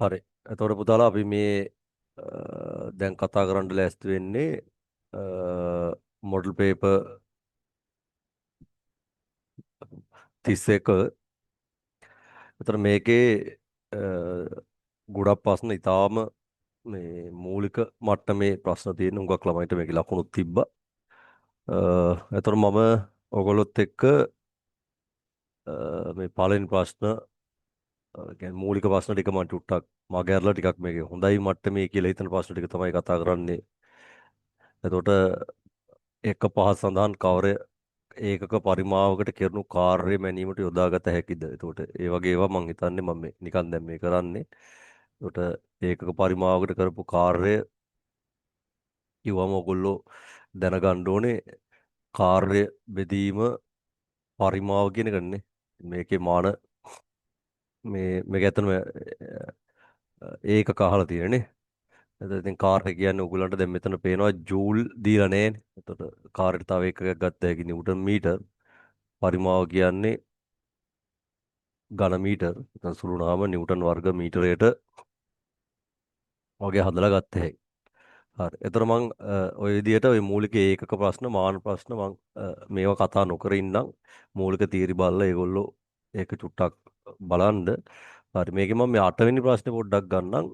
හරි. එතකොට පුතාලා අපි මේ දැන් කතා කරන්න ලෑස්ති වෙන්නේ මොඩල් පේපර් 31. එතකොට මේකේ ගොඩක් ප්‍රශ්න ඉතාම මේ මූලික මට්ටමේ ප්‍රශ්න තියෙන හුඟක් ළමයින්ට මේකේ ලකුණුත් තිබ්බා. එතකොට මම ඔයගොල්ලොත් එක්ක මේ පළවෙනි ප්‍රශ්න කියන්නේ මූලික ප්‍රශ්න ටික මම චුට්ටක් මග ඇරලා ටිකක් මේකේ හොඳයි මට්ටමේ කියලා හිතන ප්‍රශ්න ටික තමයි කතා කරන්නේ. එතකොට එක පහ සඳහන් කවර ඒකක පරිමාවකට කෙරුණු කාර්යය මැනීමට යොදාගත හැකිද? එතකොට ඒ වගේ ඒවා මං හිතන්නේ මම මේ නිකන් දැන් මේ කරන්නේ. එතකොට ඒකක පරිමාවකට කරපු කාර්යය කිව්වම ඔයගොල්ලෝ දැනගන්න ඕනේ කාර්ය බෙදීම පරිමාව කියන එකනේ. මේකේ මාන මේ මේක ඇත්තටම ඒකක අහලා තියෙනනේ. එතකොට ඉතින් කාර්ය කියන්නේ ඔයගොල්ලන්ට දැන් මෙතන පේනවා ජූල් දීලා නෑනේ. එතකොට කාර්යයට තව එකක් ගත්ත හැකි නිව්ටන් මීටර්. පරිමාව කියන්නේ ඝන මීටර්. එතන සුළු නාම නිව්ටන් වර්ග මීටරයට වගේ හදලා ගත්ත හැකි. හරි. එතකොට මං ඔය විදිහට ඔය මූලික ඒකක ප්‍රශ්න මාන ප්‍රශ්න මං මේවා කතා නොකර ඉන්නම්. මූලික තීරි බලලා ඒගොල්ලෝ ඒක චුට්ටක් බලන්න. හරි. මේකේ මම මේ අටවෙනි ප්‍රශ්නේ පොඩ්ඩක් ගන්නම්.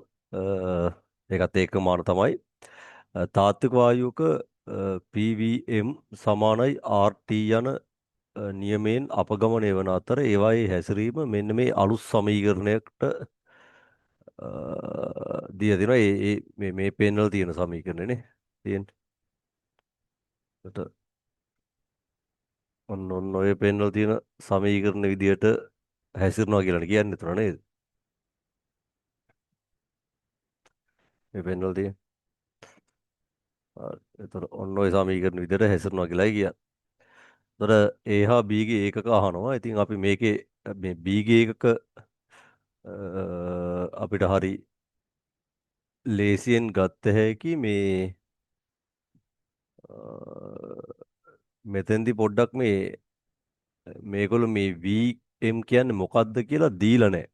ඒකත් ඒකක මාන තමයි. තාත්වික වායුවක PVM සමානයි RT යන නියමයෙන් අපගමනය වන අතර ඒවායේ හැසිරීම මෙන්න මේ අලුත් සමීකරණයකට දීලා තියෙනවා. ඒ ඒ මේ මේ පේනවල තියෙන සමීකරණනේ තියෙන්නේ. එතකොට ඔන්න ඔන්න ඔය පේනවල තියෙන සමීකරණ විදියට හැසිරෙනවා කියලානේ කියන්නේ එතන නේද? මේ පේනවල තියෙන. හරි. එතකොට ඔන්න ඔය සමීකරණ විදියට හැසිරෙනවා කියලායි කියන්නේ. එතකොට A හා B ගේ ඒකක අහනවා. ඉතින් අපි මේකේ මේ B ගේ ඒකක අපිට හරි ලේසියෙන් ගත්ත හැකි මේ මෙතෙන්දි පොඩ්ඩක් මේ මේගොල්ලෝ මේ VM කියන්නේ මොකද්ද කියලා දීලා නැහැ.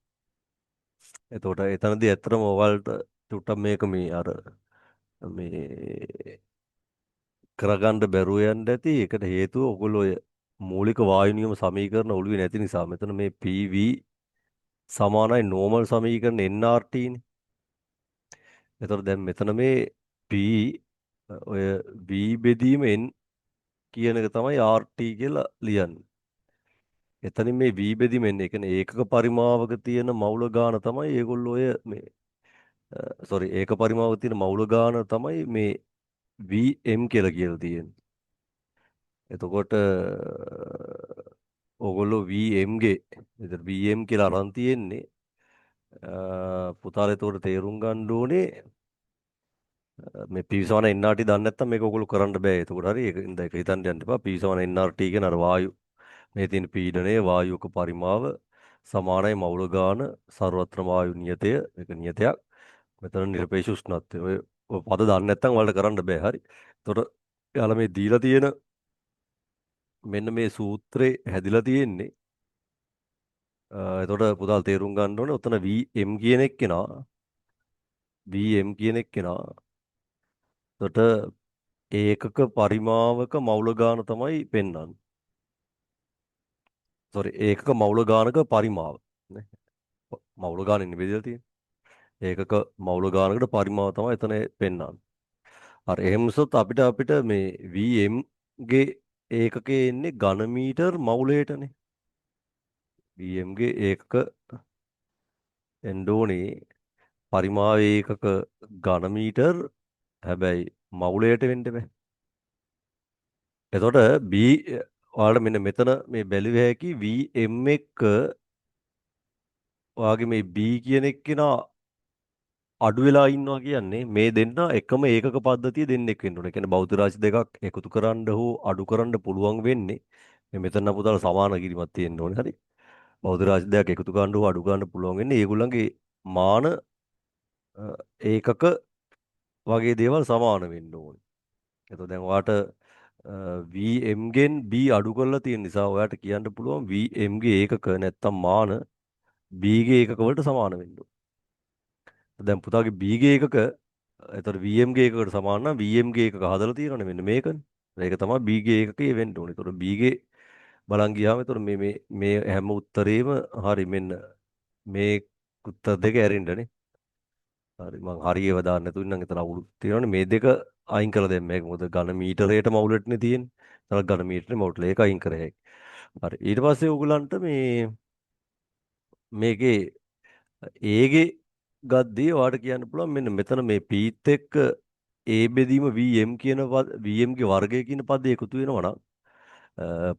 එතකොට එතනදී ඇත්තටම ඔයාලට චුට්ටක් මේක මේ අර මේ කරගන්න බැරුව යන්න ඇති. ඒකට හේතුව ඔයගොල්ලෝ ඔය මූලික වායු නියම සමීකරණ ඔළුවේ නැති නිසා. මෙතන මේ PV සමානයි නෝමල් සමීකරණ nRT නේ. එතකොට දැන් මෙතන මේ P ඔය V බෙදීම N කියන එක තමයි RT කියලා ලියන්නේ. එතනින් මේ V බෙදීම N, ඒ කියන්නේ ඒකක පරිමාවක තියෙන මවුල ගාන තමයි ඒගොල්ලෝ ඔය මේ සෝරි ඒක පරිමාවක තියෙන මවුල ගාන තමයි මේ VM කියලා කියලා තියෙන්නේ. එතකොට ඕගොල්ලෝ VM ගේ එතන VM කියලා අරන් තියෙන්නේ පුතාලා එතකොට තේරුම් ගන්න ඕනේ මේ PV සමාන nRT දන්නේ නැත්නම් මේක ඔයගොල්ලෝ කරන්න බෑ. එතකොට හරි ඒක ඉඳ ඒක හිතන්න යන්න එපා. PV සමාන nRT කියන අර වායු මේ තියෙන පීඩනය වායුවක පරිමාව සමානයි මවුල ගාන සර්වත්‍ර වායු නියතය මේක නියතයක්. මෙතන නිරපේක්ෂ උෂ්ණත්වය. ඔය ඔය පද දන්නේ නැත්නම් ඔයාලට කරන්න බෑ. හරි. එතකොට එයාලා මේ දීලා තියෙන මෙන්න මේ සූත්‍රේ හැදිලා තියෙන්නේ. එතකොට පුතාලා තේරුම් ගන්න ඕනේ ඔතන VM කියන එක්කෙනා VM කියන එක්කෙනා එතකොට ඒකක පරිමාවක මවුල ගාන තමයි පෙන්වන්නේ. සෝරි ඒකක මවුල ගානක පරිමාව නේ. මවුල ගානෙ නෙවෙයි දීලා තියෙන්නේ. ඒකක මවුල ගානකට පරිමාව තමයි එතන පෙන්වන්නේ. හරි එහෙම වුණොත් අපිට අපිට මේ VM ගේ ඒකකේ එන්නේ ඝන මීටර් මවුලයටනේ. VM ගේ ඒකක එන්න ඕනේ පරිමාව ඒකක ඝන මීටර් හැබැයි මවුලයට වෙන්න බෑ. එතකොට B ඔයාලට මෙන්න මෙතන මේ බැලුව හැකි VM එක්ක ඔයාගේ මේ B කියන එක්කෙනා අඩු වෙලා ඉන්නවා කියන්නේ මේ දෙන්න එකම ඒකක පද්ධතිය දෙන්නෙක් වෙන්න ඕනේ. ඒ කියන්නේ භෞතික රාශි දෙකක් එකතු කරන්න හෝ අඩු කරන්න පුළුවන් වෙන්නේ මේ මෙතන නම් පුතාලා සමාන කිරීමක් තියෙන්න ඕනේ. හරි. භෞතික රාශි දෙකක් එකතු කරන්න හෝ අඩු කරන්න පුළුවන් වෙන්නේ ඒගොල්ලන්ගේ මාන ඒකක වගේ දේවල් සමාන වෙන්න ඕනේ. එතකොට දැන් ඔයාට VM ගෙන් B අඩු කරලා තියෙන නිසා ඔයාට කියන්න පුළුවන් VM ගේ ඒකක නැත්තම් මාන B ගේ ඒකක වලට සමාන වෙන්න ඕනේ. දැන් පුතාගේ B ගේ ඒකක එතකොට VM ගේ ඒකකට සමාන නම් VM ගේ ඒකක හදලා තියෙනවනේ මෙන්න මේකනේ. ඒක තමයි B ගේ ඒකකේ වෙන්න ඕනේ. එතකොට B ගේ බලන් ගියාම එතකොට මේ මේ මේ හැම උත්තරේම හරි මෙන්න මේ උත්තර දෙක ඇරෙන්නනේ. හරි මං හරියව දාන්න නැතුව ඉන්නම් එතන අවුල් තියෙනවනේ. මේ දෙක අයින් කරලා දැන් මේක මොකද ඝන මීටරයටම අවුලටනේ තියෙන්නේ. එතන ඝන මීටරේ අවුලට ඒක අයින් කර හැකි. හරි ඊට පස්සේ ඕගොල්ලන්ට මේ මේකේ ඒගේ ගද්දී ඔයාලට කියන්න පුළුවන් මෙන්න මෙතන මේ Pත් එක්ක A බෙදීම VM කියන VM ගේ වර්ගය කියන පදේ එකතු වෙනවා නම්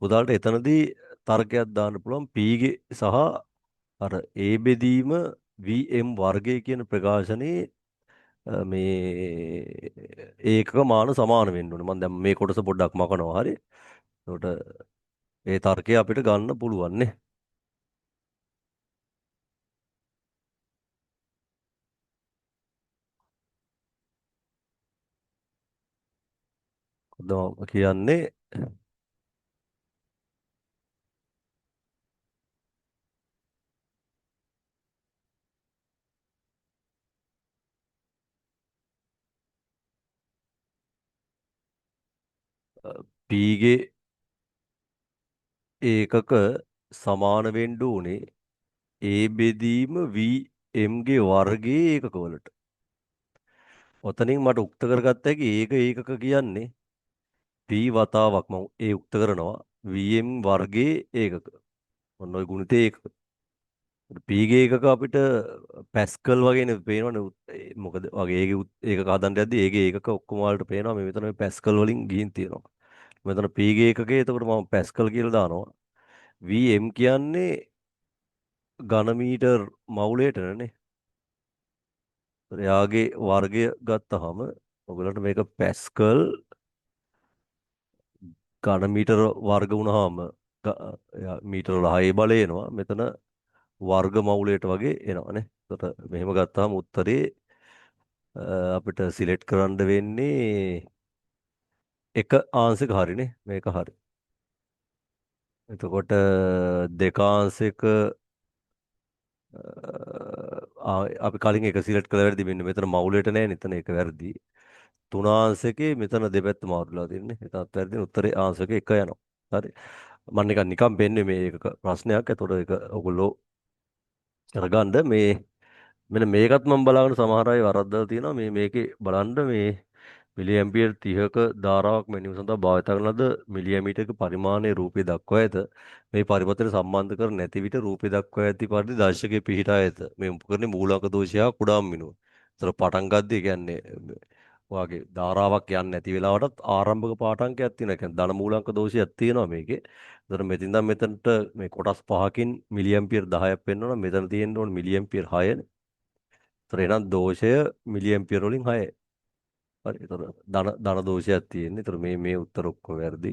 පුතාලට එතනදී තර්කයක් දාන්න පුළුවන් P ගේ සහ අර A බෙදීම VM වර්ගය කියන ප්‍රකාශනයේ මේ ඒකක මාන සමාන වෙන්න ඕනේ. මම දැන් මේ කොටස පොඩ්ඩක් මකනවා. හරි. එතකොට ඒ තර්කය අපිට ගන්න පුළුවන් නේ. මම කියන්නේ P ගේ ඒකක සමාන වෙන්න ඕනේ A බෙදීම VM ගේ වර්ගයේ ඒකක වලට. ඔතනින් මට උක්ත කරගත්ත හැකි ඒක ඒකක කියන්නේ P වතාවක් මම ඒ උක්ත කරනවා VM වර්ගයේ ඒකක. ඔන්න ඔය ගුණිතේ ඒකක. P ගේ ඒකක අපිට පැස්කල් වගේනේ පේනවනේ. මොකද වගේ ඒකේ ඒකක හදන්න යද්දි ඒකේ ඒකක ඔක්කොම වලට පේනවා මේ මෙතන මේ පැස්කල් වලින් ගිහින් තියෙනවා. මෙතන P ගේ ඒකකේ එතකොට මම පැස්කල් කියලා දානවා. VM කියන්නේ ඝන මීටර් මවුලයට නේ. එයාගේ වර්ගය ගත්තහම ඔයගලන්ට මේක පැස්කල් ඝන මීටර වර්ග වුණාම එයා මීටර වල 6 බලය එනවා. මෙතන වර්ග මවුලයට වගේ එනවානේ. එතකොට මෙහෙම ගත්තාම උත්තරේ අපිට සිලෙක්ට් කරන්න වෙන්නේ එක ආන්සර් එක හරිනේ. මේක හරි. එතකොට දෙක ආන්සර් එක අපි කලින් එක සිලෙක්ට් කළා වැරදි. මෙන්න මෙතන මවුලයට නෑ නේ. එතන එක වැරදි. තුන ආන්සර් එකේ මෙතන දෙපැත්ත මාරුලා තියෙන්නේ. එතනත් වැරදි. උත්තරේ ආන්සර් එක එක යනවා. හරි. මම නිකන් නිකන් පෙන්නේ මේ එක ප්‍රශ්නයක්. එතකොට ඒක ඔයගොල්ලෝ අරගන්න මේ මෙන්න මේකත් මම බලාගෙන සමහර අය වරද්දලා තියෙනවා. මේ මේකේ බලන්න මේ මිලි ඇම්පියර් 30ක ධාරාවක් මැනීම සඳහා භාවිත කරන ලද මිලි ඇමීටරක පරිමාණයේ රූපය දක්වා ඇත. මේ පරිපථයට සම්බන්ධ කර නැති විට රූපය දක්වා ඇති පරිදි දර්ශකයේ පිහිටා ඇත. මේ උපකරණයේ මූලාංක දෝෂය හා කුඩාම මිනුව. ඒතර පටන් ගද්දී ඒ කියන්නේ ඔයාගේ ධාරාවක් යන්නේ නැති වෙලාවටත් ආරම්භක පාඨාංකයක් තියෙනවා. ඒ කියන්නේ ධන මූලාංක දෝෂයක් තියෙනවා මේකේ. ඒතර මෙතින් දැන් මෙතනට මේ කොටස් පහකින් මිලි ඇම්පියර් 10ක් පෙන්වනවා. මෙතන තියෙන්න ඕන මිලි ඇම්පියර් 6 නේ. ඒතර එහෙනම් දෝෂය මිලි ඇම්පියර් වලින් 6. හරි. ඒතර ධන දෝෂයක් තියෙන්නේ. ඒතර මේ මේ උත්තර ඔක්කොම වැරදි.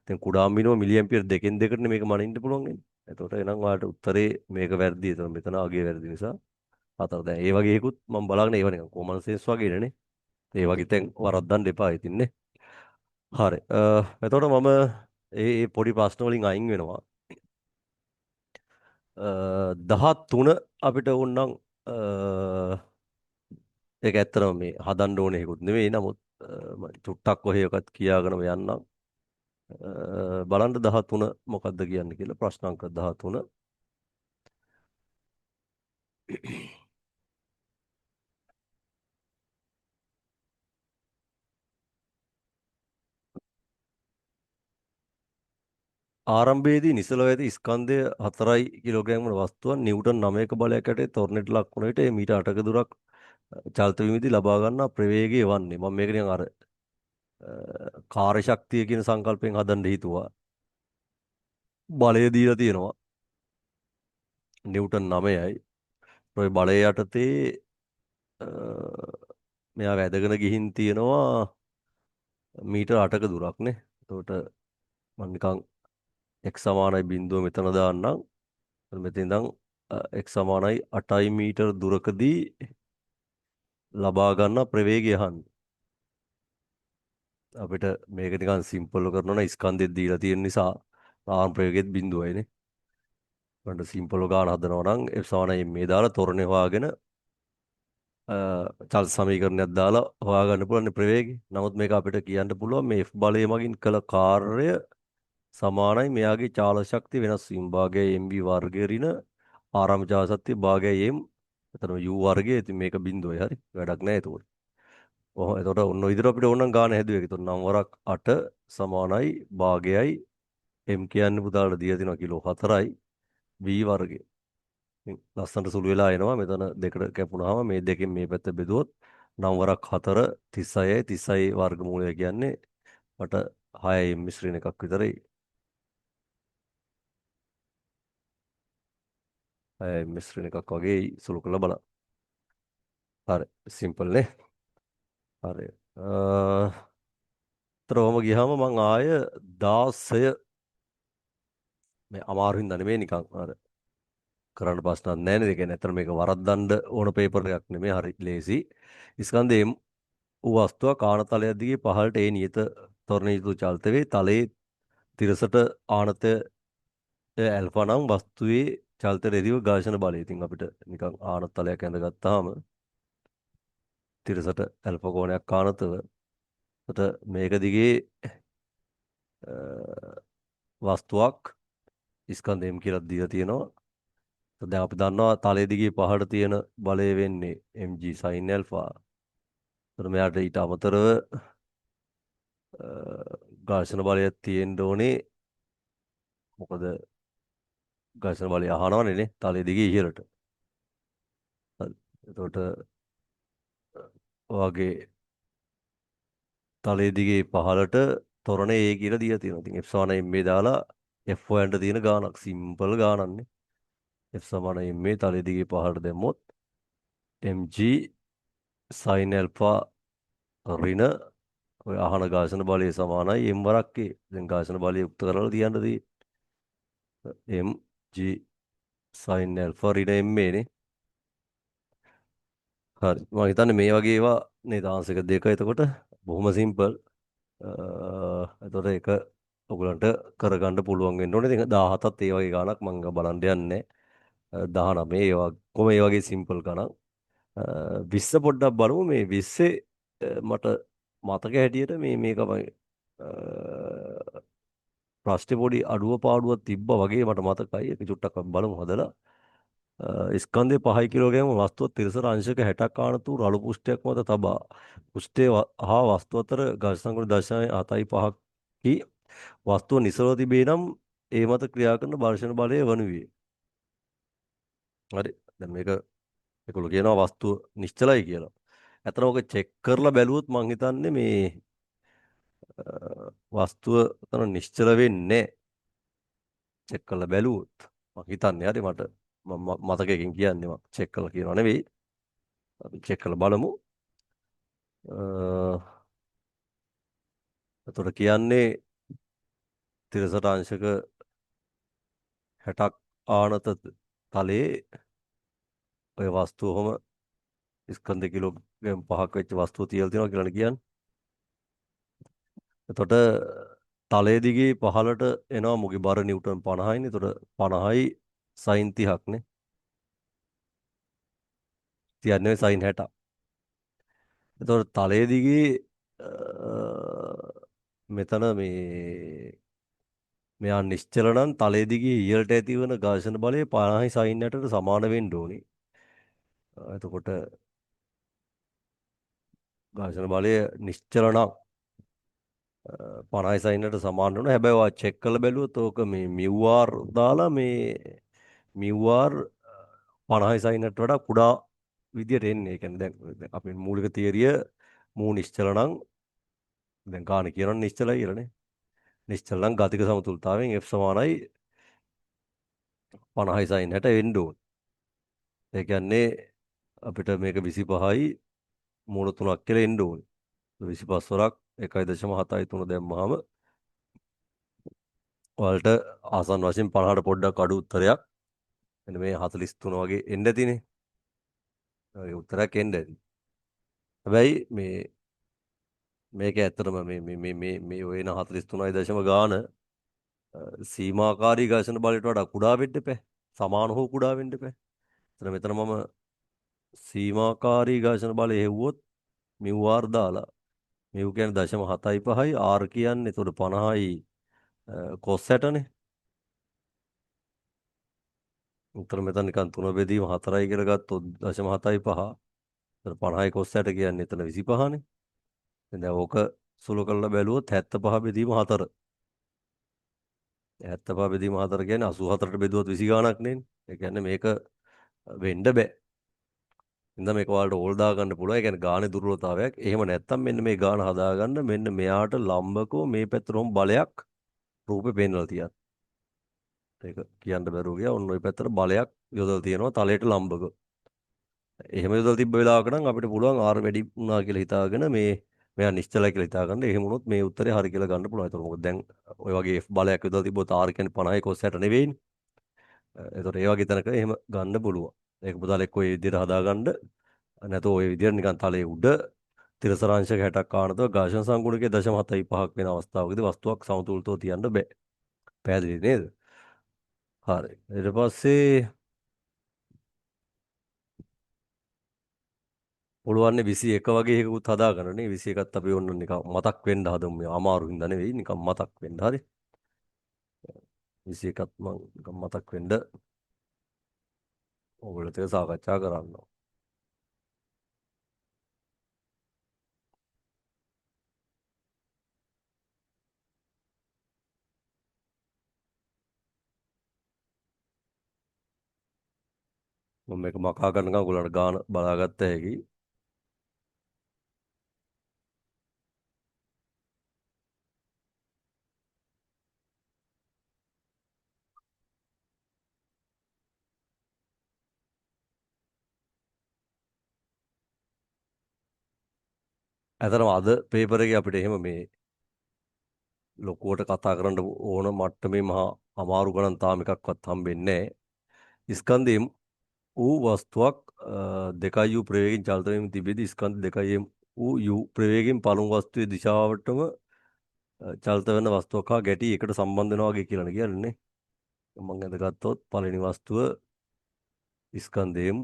ඉතින් කුඩාම මිනුව මිලි ඇම්පියර් දෙකෙන් දෙකටනේ මේක මනින්න පුළුවන් වෙන්නේ. එතකොට එහෙනම් ඔයාලට උත්තරේ මේක වැරදි. ඒතර මෙතන අගය වැරදි නිසා හතර. දැන් ඒ වගේ එකකුත් මම බලාගෙන ඒව නිකන් කොමන් සෙන්ස් වගේ නේ. ඒ වගේ තැන් වරද්දන්න එපා ඉතින් නේ. හරි. එතකොට මම ඒ පොඩි ප්‍රශ්න වලින් අයින් වෙනවා. 13 අපිට ඕනනම් ඒක ඇත්තටම මේ හදන්න ඕනේ එකකුත් නෙවෙයි. නමුත් මම චුට්ටක් ඔහෙ එකත් කියාගෙනම යන්නම්. බලන්න 13 මොකද්ද කියන්නේ කියලා. ප්‍රශ්න අංක 13. ආරම්භයේදී නිසලව ඇති ස්කන්ධය 4 කිලෝග්‍රෑම් වන වස්තුවක් නිව්ටන් 9ක බලයක් යටතේ තොරණයට ලක් වන විට ඒ මීටර 8ක දුරක් චලිත වීමේදී ලබා ගන්නා ප්‍රවේගය වන්නේ. මම මේක නිකන් අර කාර්ය ශක්තිය කියන සංකල්පයෙන් හදන්න හිතුවා. බලය දීලා තියෙනවා නිව්ටන් 9යි. ඔය බලය යටතේ මෙයා වැදගෙන ගිහින් තියෙනවා මීටර 8ක දුරක් නේ. එතකොට මම නිකන් x සමානයි බිංදුව මෙතන දාන්නම්. මෙතන ඉඳන් x සමානයි 8යි මීටර දුරකදී ලබා ගන්න ප්‍රවේගය අහන්නේ. අපිට මේක නිකන් සිම්පල් කරනවා නම් ස්කන්ධෙත් දීලා තියෙන නිසා ආරම්භ ප්‍රවේගයත් බිංදුවයි නේ. මන්ට සිම්පල් ගාන හදනවා නම් f සමානයි m මේ දාලා තොරණේ හොයාගෙන චල් සමීකරණයක් දාලා හොයාගන්න පුළුවන් ප්‍රවේගය. නමුත් මේක අපිට කියන්න පුළුවන් මේ F බලය මගින් කළ කාර්යය සමානයි මෙයාගේ චාලක ශක්තිය වෙනස් වීම භාගයයි mv වර්ගය ඍණ ආරම්භ චාලක ශක්තිය භාගයයි m එතන u වර්ගය. ඉතින් මේක බිඳුවයි. හරි. වැඩක් නෑ එතකොට. ඔහොම එතකොට ඔන්න ඔය විදිහට අපිට ඕනනම් ගාන හැදුවේ. එතකොට නම් වරක් 8 සමානයි භාගයයි m කියන්නේ පුතාලට දීලා තිනවා කිලෝ 4යි v වර්ගය. ඉතින් ලස්සනට සුළු වෙලා එනවා. මෙතන දෙකට කැපුණාම මේ දෙකෙන් මේ පැත්ත බෙදුවොත් නම් වරක් 4 36යි 36 වර්ගමූලය කියන්නේ මට 6 m ශ්‍රේණ එකක් විතරයි. 6 m ශ්‍රේණ එකක් වගේ සුළු කරලා බලන්න. හරි සිම්පල් නේ. හරි. ඒතර ඔහොම ගියාම මං ආය 16 මේ අමාරු හින්දා නෙමෙයි නිකන් අර කරන්න ප්‍රශ්නක් නැහැ නේද? ඒ කියන්නේ ඇත්තට මේක වරද්දන්න ඕන පේපර් එකක් නෙමෙයි. හරි ලේසි. ස්කන්ධ M වූ වස්තුවක් ආනතලයක් දිගේ පහළට ඒ නියත ත්වරණය යුතු චලිත වේ. තලයේ තිරසට ආනතය ඇල්ෆා නම් වස්තුවේ චලිත රෙදිව ඝර්ෂණ බලය. ඉතින් අපිට නිකන් ආනතලයක් ඇඳගත්තාම තිරසට ඇල්ෆා කෝණයක් ආනතව එතකොට මේක දිගේ වස්තුවක් ස්කන්ධ M කියලා දීලා තියෙනවා. දැන් අපි දන්නවා තලයේ දිගේ පහළට තියෙන බලය වෙන්නේ mg sin alpha. එතකොට මෙයාට ඊට අමතරව ඝර්ෂණ බලයක් තියෙන්න ඕනේ. මොකද ඝර්ෂණ බලය අහනවනේ නේ තලයේ දිගේ ඉහළට. හරි. එතකොට ඔයාගේ තලයේ දිගේ පහළට තොරණ A කියලා දීලා තියෙනවා. ඉතින් F සමාන ma දාලා F හොයන්න තියෙන ගාණක් සිම්පල් ගාණක් නේ. F සමාන ma තලයේ දිගේ පහළට දැම්මොත් mg sin alpha ඍණ ඔය අහන ඝර්ෂණ බලය සමානයි m වරක් A. දැන් ඝර්ෂණ බලය යුක්ත කරලා තියන්න තියෙන්නේ. mg sin alpha ඍණ ma නේ. හරි. මම හිතන්නේ මේ වගේ ඒවා නේද ආන්සර් එක දෙක. එතකොට බොහොම සිම්පල්. එතකොට ඒක ඔයගලන්ට කරගන්න පුළුවන් වෙන්න ඕනේ. ඉතින් 17ත් ඒ වගේ ගාණක් මම බලන්න යන්නේ 19 ඒවා කොහොම ඒ වගේ සිම්පල් ගණන්. 20 පොඩ්ඩක් බලමු. මේ 20 මට මතක හැටියට මේ මේක ප්‍රශ්නේ පොඩි අඩුව පාඩුවක් තිබ්බා වගේ මට මතකයි. ඒක චුට්ටක් අපි බලමු හදලා. ස්කන්ධය 5 කිලෝග්‍රෑම වස්තුව තිරසර අංශක 60ක් ආනතු රළු පුෂ්ඨයක් මත තබා පුෂ්ඨය හා වස්තුව අතර ඝර්ෂණ කෝණ 0.75 කි වස්තුව නිසලව තිබේ නම් ඒ මත ක්‍රියා කරන ඝර්ෂණ බලය වනුයේ. හරි. දැන් මේක ඒගොල්ලෝ කියනවා වස්තුව නිශ්චලයි කියලා. ඇත්තටම ඔක චෙක් කරලා බැලුවොත් මං හිතන්නේ මේ වස්තුව එතන නිශ්චල වෙන්නේ නැහැ. චෙක් කරලා බැලුවොත් මං හිතන්නේ හරි මට මම මතකයෙන් කියන්නේ මං චෙක් කරලා කියනවා නෙවෙයි. අපි චෙක් කරලා බලමු. එතකොට කියන්නේ තිරසට අංශක 60ක් ආනත තලයේ ඔය වස්තුව ඔහොම ස්කන්ධ කිලෝග්‍රෑම් 5ක් වෙච්ච වස්තුව තියලා තියෙනවා කියලානේ කියන්නේ. එතකොට තලයේ දිගේ පහළට එනවා මුගේ බර නිව්ටන් 50යිනේ. එතකොට 50යි සයින් 30ක් නේ. 30ක් නෙවෙයි සයින් 60ක්. එතකොට තලයේ දිගේ මෙතන මේ මෙයා නිශ්චල නම් තලයේ දිගේ ඉහළට ඇතිවන ඝර්ෂණ බලය 50යි සයින් 60ට සමාන වෙන්න ඕනේ. එතකොට ඝර්ෂණ බලය නිශ්චල නම් 50යි සයින් 60ට සමාන වෙනවා. හැබැයි ඔයා චෙක් කරලා බැලුවොත් ඕක මේ මියු ආර් දාලා මේ මියු ආර් 50යි සයින් 60ට වඩා කුඩා විදියට එන්නේ. ඒ කියන්නේ දැන් අපේ මූලික තියරිය මූ නිශ්චල නම් දැන් ගාන කියනවනේ නිශ්චලයි කියලානේ. නිශ්චල නම් ගතික සමතුලිතතාවයෙන් F සමානයි 50යි සයින් 60 වෙන්න ඕන. ඒ කියන්නේ අපිට මේක 25යි මූල 3ක් කියලා එන්න ඕනේ. 25 වරක් 1.73 දැම්මහම ඔයාලට ආසන්න වශයෙන් 50ට පොඩ්ඩක් අඩු උත්තරයක් මෙන්න මේ 43 වගේ එන්න ඇතිනේ. ඒ උත්තරයක් එන්න ඇති. හැබැයි මේ මේක ඇත්තටම මේ මේ මේ මේ මේ ඔය එන 43 දශම ගාන සීමාකාරී ඝර්ෂණ බලයට වඩා කුඩා වෙන්න එපා. සමාන හෝ කුඩා වෙන්න එපා. එතන මෙතන මම සීමාකාරී ඝර්ෂණ බලය හෙව්වොත් මිව් ආර් දාලා මිව් කියන්නේ 0.75යි ආර් කියන්නේ එතකොට 50යි කොස් 60නේ. උත්තර මෙතන නිකන් 3 බෙදීම 4යි කියලා ගත්තොත් 0.75. එතකොට 50යි කොස් 60 කියන්නේ එතන 25නේ. දැන් ඕක සුළු කරලා බැලුවොත් 75 බෙදීම 4. 75 බෙදීම 4 කියන්නේ 84ට බෙදුවොත් 20 ගාණක් නේනේ. ඒ කියන්නේ මේක වෙන්න බෑ. ඉතින් මේක ඔයාලට ඕල් දාගන්න පුළුවන්. ඒ කියන්නේ ගානේ දුර්වලතාවයක්. එහෙම නැත්තම් මෙන්න මේ ගාන හදාගන්න මෙන්න මෙයාට ලම්බකව මේ පැත්තට හොම් බලයක් රූපේ පෙන්වලා තියන්න. ඒක කියන්න බැරුව ගියා. ඔන්න ඔය පැත්තට බලයක් යොදලා තියෙනවා තලයට ලම්බකව. එහෙම යොදලා තිබ්බ වෙලාවක නම් අපිට පුළුවන් R වැඩි වුණා කියලා හිතාගෙන මේ මෙයා නිශ්චලයි කියලා හිතාගන්න. එහෙම වුණොත් මේ උත්තරේ හරි කියලා ගන්න පුළුවන්. ඒතකොට මොකද දැන් ඔය වගේ F බලයක් යොදලා තිබ්බොත් R කියන්නේ 50 cos 60 නෙවෙයිනේ. ඒතකොට ඒ වගේ තැනක එහෙම ගන්න පුළුවන්. ඒක පුතාලා එක්ක ඔය විදිහට හදාගන්න. නැත්නම් ඔය විදිහට නිකන් තලයේ උඩ තිරසර අංශක 60ක් ආනතව ඝර්ෂණ සංගුණකයේ 0.75ක් වෙන අවස්ථාවකදී වස්තුවක් සමතුලිතව තියන්න බෑ. පැහැදිලි නේද? හරි. ඊට පස්සේ පුළුවන් 21 වගේ එකකුත් හදාගන්න නේ. 21ත් අපි ඔන්න නිකන් මතක් වෙන්න හදමු. මේ අමාරු හින්දා නෙවෙයි නිකන් මතක් වෙන්න. හරි. 21ත් මං නිකන් මතක් වෙන්න ඔයගොල්ලොත් එක්ක සාකච්ඡා කරන්න. මම මේක මකා ගන්නකම් ඔයගොල්ලන්ට ගාන බලාගත්ත හැකි. ඇත්තටම අද පේපර් එකේ අපිට එහෙම මේ ලොකුවට කතා කරන්න ඕන මට්ටමේ මහා අමාරු ගණන් තාම එකක්වත් හම්බෙන්නේ නැහැ. ස්කන්ධ M වූ වස්තුවක් 2U ප්‍රවේගයෙන් චලිත වෙමින් තිබෙදී ස්කන්ධ 2M වූ U ප්‍රවේගයෙන් පළමු වස්තුවේ දිශාවටම චලිත වෙන වස්තුවක් හා ගැටි එකට සම්බන්ධ වෙනවා වගේ කියලානේ කියන්නේ. මම ඇඳගත්තොත් පළවෙනි වස්තුව ස්කන්ධ M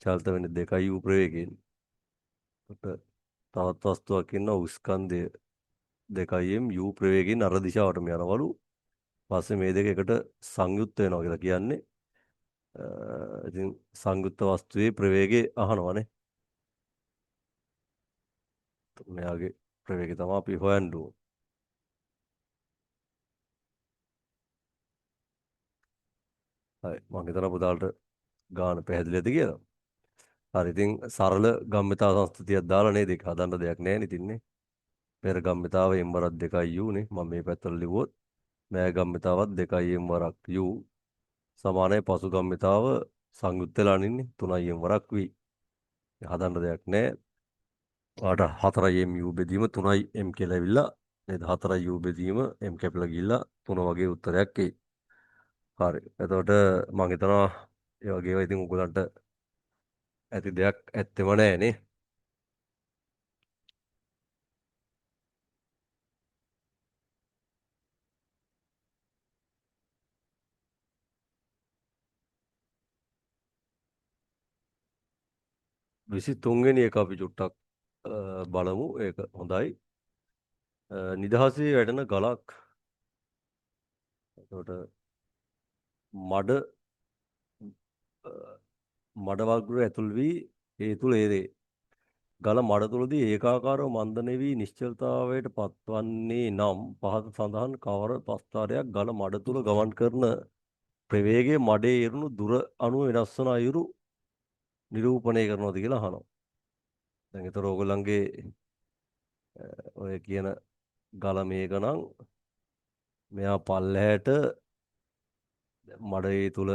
චලිත වෙන 2U ප්‍රවේගයෙන්. තවත් වස්තුවක් ඉන්නවා ස්කන්ධය 2M U ප්‍රවේගයෙන් අර දිශාවටම යනවලු. පස්සේ මේ දෙක එකට සංයුක්ත වෙනවා කියලා කියන්නේ. ඉතින් සංයුක්ත වස්තුවේ ප්‍රවේගය අහනවනේ. මෙයාගේ ප්‍රවේගය තමයි අපි හොයන්න ඕන. හරි මං හිතනවා පුතාලට ගාන පැහැදිලි ඇති කියලා. හරි ඉතින් සරල ගම්මිතා සංස්ථිතියක් දාලා නේද ඒක හදන්න දෙයක් නෑ නේ ඉතින් නේ. පෙර ගම්මිතාව m වරක් 2 u නේ. මම මේ පැත්තට ලිව්වොත් මෑ ගම්මිතාවත් 2m වරක් u සමානයි පසු ගම්මිතාව සංයුක්ත වෙලා ඉන්නේ 3m වරක් v. හදන්න දෙයක් නෑ. ඔයාලට 4m u බෙදීම 3m කියලා ඇවිල්ලා නේද 4u බෙදීම m කැපිලා ගිහිල්ලා 3 වගේ උත්තරයක් එයි. හරි. එතකොට මං හිතනවා ඒ වගේ ඒවා ඉතින් ඔයගොල්ලන්ට ඇති දෙයක් ඇත්තෙම නෑ නේ. 23 වෙනි එක අපි චුට්ටක් බලමු. ඒක හොඳයි. නිදහසේ වැටෙන ගලක්. එතකොට මඩ මඩ වගුර ඇතුල් වී ඒ තුල ඒරේ. ගල මඩ තුලදී ඒකාකාරව මන්දනය වී නිශ්චලතාවයට පත්වන්නේ නම් පහත සඳහන් කවර ප්‍රස්ථාරයක් ගල මඩ තුල ගමන් කරන ප්‍රවේගය මඩේ ඉරුණු දුර අනුව වෙනස් වන අයුරු නිරූපණය කරනවද කියලා අහනවා. දැන් ඒතර ඕගොල්ලන්ගේ ඔය කියන ගල මේක නම් මෙයා පල්ලහැට මඩේ තුල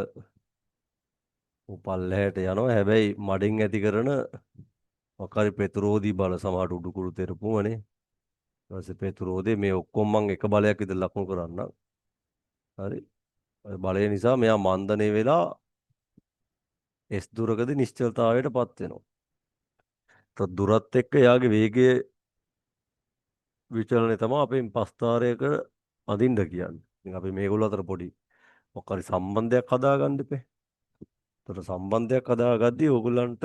පල්ලහැට යනවා. හැබැයි මඩෙන් ඇති කරන මොකක් හරි ප්‍රතිරෝධී බල සමහරට උඩුකුරු තෙරපුවනේ. ඊට පස්සේ ප්‍රතිරෝධේ මේ ඔක්කොම මං එක බලයක් විතර ලකුණු කරන්නම්. හරි. ඔය බලය නිසා මෙයා මන්දනය වෙලා S දුරකදී නිශ්චලතාවයට පත් වෙනවා. තත් දුරත් එක්ක එයාගේ වේගය විචලනය තමයි අපෙන් ප්‍රස්ථාරයක අඳින්න කියන්නේ. ඉතින් අපි මේගොල්ලෝ අතර පොඩි මොකක් හරි සම්බන්ධයක් හදාගන්න එපේ. එතකොට සම්බන්ධයක් හදාගද්දී ඕගොල්ලන්ට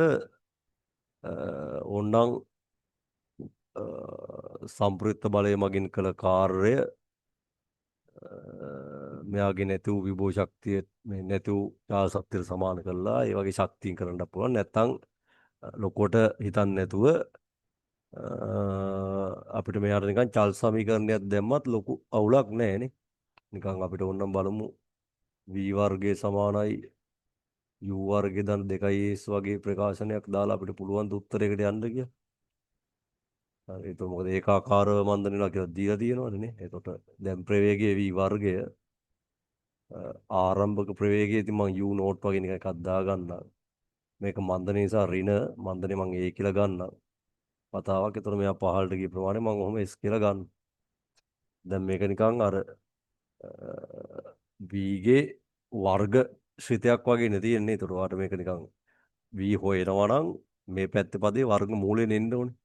ඕනනම් සම්ප්‍රයුක්ත බලය මගින් කළ කාර්යය මෙයාගේ නැති වූ විභව ශක්තිය මේ නැති වූ චාල ශක්තියට සමාන කරලා ඒ වගේ ශක්තියින් කරන්න පුළුවන්. නැත්තම් ලොකුවට හිතන්නේ නැතුව අපිට මෙයාට නිකන් චල් සමීකරණයක් දැම්මත් ලොකු අවුලක් නෑ නේ. නිකන් අපිට ඕනනම් බලමු v වර්ගය සමානයි u වර්ගය ධන 2s වගේ ප්‍රකාශනයක් දාලා අපිට පුළුවන් ද උත්තරයකට යන්න කියලා. හරි, ඒක මොකද ඒකාකාරව මන්දන වෙනවා කියලා දීලා තියෙනවනේ නේ. එතකොට දැන් ප්‍රවේගයේ v වර්ගය ආරම්භක ප්‍රවේගය ඉතින් මං u note වගේ නිකන් එකක් දාගන්නම්. මේක මන්දන නිසා ඍණ මන්දනේ මං a කියලා ගන්නම්. කතාවක්. එතකොට මෙයා පහළට ගිය ප්‍රමාණය මං ඔහොම s කියලා ගන්න. දැන් මේක නිකන් අර v ගේ වර්ග ශ්‍රිතයක් වගේ නේ තියෙන්නේ. එතකොට ඔයාලට මේක නිකන් v හොයනවා නම් මේ පැත්තේ පදේ වර්ග මූලයෙන් එන්න ඕනේ.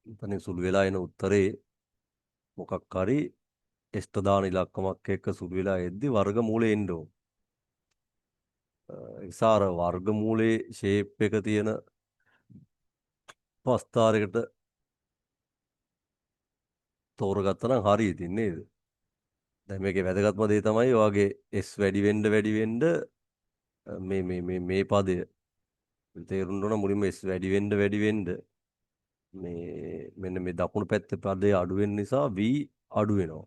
එතනින් සුළු වෙලා එන උත්තරේ මොකක් හරි s දාන ඉලක්කමක් එක්ක සුළු වෙලා එද්දි වර්ග මූලයෙන් එන්න ඕන. ඒ නිසා අර වර්ග මූලයේ ෂේප් එක තියෙන පස්තාරයකට තෝරගත්තා නම් හරි ඉතින් නේද? දැන් මේකේ වැදගත්ම දේ තමයි ඔයාගේ s වැඩි වෙන්න වැඩි වෙන්න මේ මේ මේ මේ පදය තේරුම් ඕන. මුලින්ම s වැඩි වෙන්න වැඩි වෙන්න මේ මෙන්න මේ දකුණු පැත්තේ පදය අඩු වෙන නිසා v අඩු වෙනවා.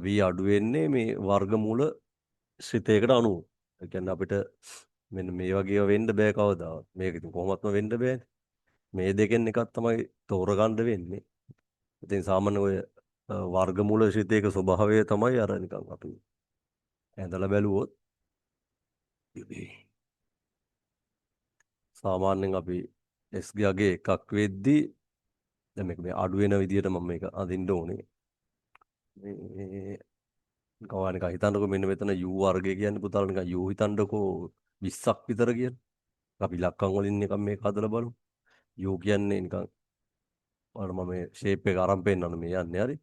v අඩු වෙන්නේ මේ වර්ගමූල ශ්‍රිතයකට අනුව. ඒ කියන්නේ අපිට මෙන්න මේ වගේ ඒවා වෙන්න බෑ කවදාවත්. මේක ඉතින් කොහොමත්ම වෙන්න බෑනේ. මේ දෙකෙන් එකක් තමයි තෝරගන්න වෙන්නේ. ඉතින් සාමාන්‍ය ඔය වර්ගමූල ශ්‍රිතයක ස්වභාවය තමයි අර නිකන් අපි ඇඳලා බැලුවොත් සාමාන්‍යයෙන් අපි s ගේ එකක් වෙද්දී දැන් මේක මේ අඩු වෙන විදියට මම මේක අඳින්න ඕනේ. මේ නිකන් ඔයා නිකන් හිතන්නකෝ මෙන්න මෙතන u වර්ගය කියන්නේ පුතාලා නිකන් u හිතන්නකෝ 20ක් විතර කියලා. අපි ඉලක්කම් වලින් නිකන් මේක හදලා බලමු. u කියන්නේ නිකන් ඔයාලා මම මේ ෂේප් එක අරන් පෙන්නන්න මේ යන්නේ හරි.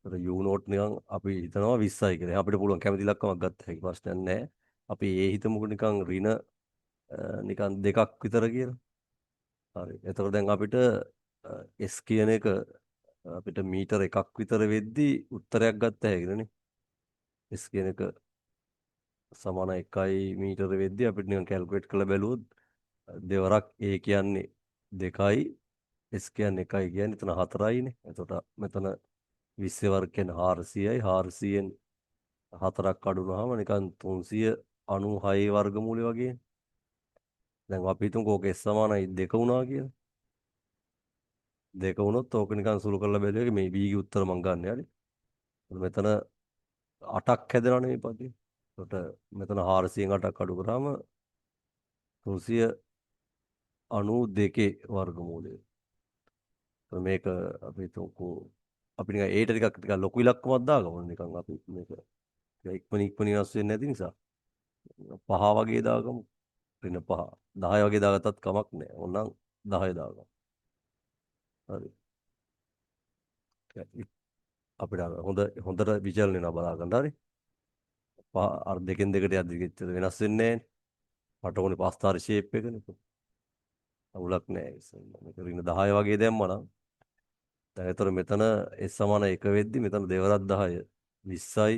ඒතර u note නිකන් අපි හිතනවා 20යි කියලා. අපිට පුළුවන් කැමති ඉලක්කමක් ගත්ත හැකි ප්‍රශ්නයක් නැහැ. අපි ඒ හිතමුකෝ නිකන් ඍණ නිකන් දෙකක් විතර කියලා. හරි. එතකොට දැන් අපිට s කියන එක අපිට මීටර එකක් විතර වෙද්දී උත්තරයක් ගත්ත හැකිනේ. s කියන එක සමාන 1 මීටර වෙද්දී අපිට නිකන් කැල්කියුලේට් කරලා බැලුවොත් දෙවරක් a කියන්නේ 2යි s කියන්නේ 1යි කියන්නේ එතන 4යිනේ. එතකොට මෙතන 20 වර්ග කියන්නේ 400යි. 400න් 4ක් අඩු වුණාම නිකන් 396 වර්ගමූලය වගේ. දැන් අපි හිතමුකෝ ඕක s සමානයි 2 වුණා කියලා. 2 වුණොත් ඕක නිකන් සුළු කරලා බැලුවා මේ v ගේ උත්තර මං ගන්න හරි. මෙතන 8ක් හැදෙනවනේ මේ පදේ. එතකොට මෙතන 400න් 8ක් අඩු කරාම 392 වර්ගමූලය. මේක අපි හිතමුකෝ අපි නිකන් ඒට ටිකක් ටිකක් ලොකු ඉලක්කමක් දාගමු නිකන් අපි මේක ඉක්මනින් ඉක්මනින් වෙනස් වෙන්නේ නැති නිසා 5 වගේ දාගමු. ඍණ 5 10 වගේ දාගත්තත් කමක් නැහැ. ඕනනම් 10 දාගමු. හරි. අපිට අර හොඳට විචලන වෙනවා බලා ගන්න. හරි. පහ අර දෙකෙන් දෙකට යද්දි එච්චර වෙනස් වෙන්නේ නැහැ. මට ඕනේ පස්තාර ෂේප් එකනේ. අවුලක් නැහැ. මේක ඍණ 10 වගේ දැම්මා නම් දැන් ඒතර මෙතන s සමාන 1 වෙද්දි මෙතන දෙවරක් 10 20යි.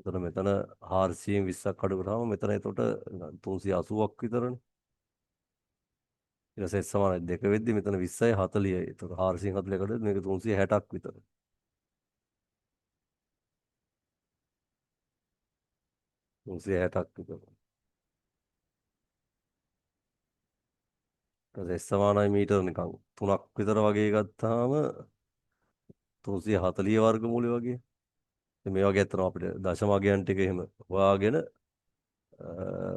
එතන මෙතන 400න් 20ක් අඩු කරාම මෙතන එතකොට 380ක් විතරනේ. ඊට පස්සේ s සමාන 2 වෙද්දි මෙතන 20යි 40යි. එතකොට 440 කට මේක 360ක් විතර. 360ක් විතර. ඊට පස්සේ s සමානයි මීටර නිකන් 3ක් විතර වගේ ගත්තාම 340 වර්ගමූලය වගේ. ඉතින් මේ වගේ ඇත්තටම අපිට දශම අගයන් ටික එහෙම හොයාගෙන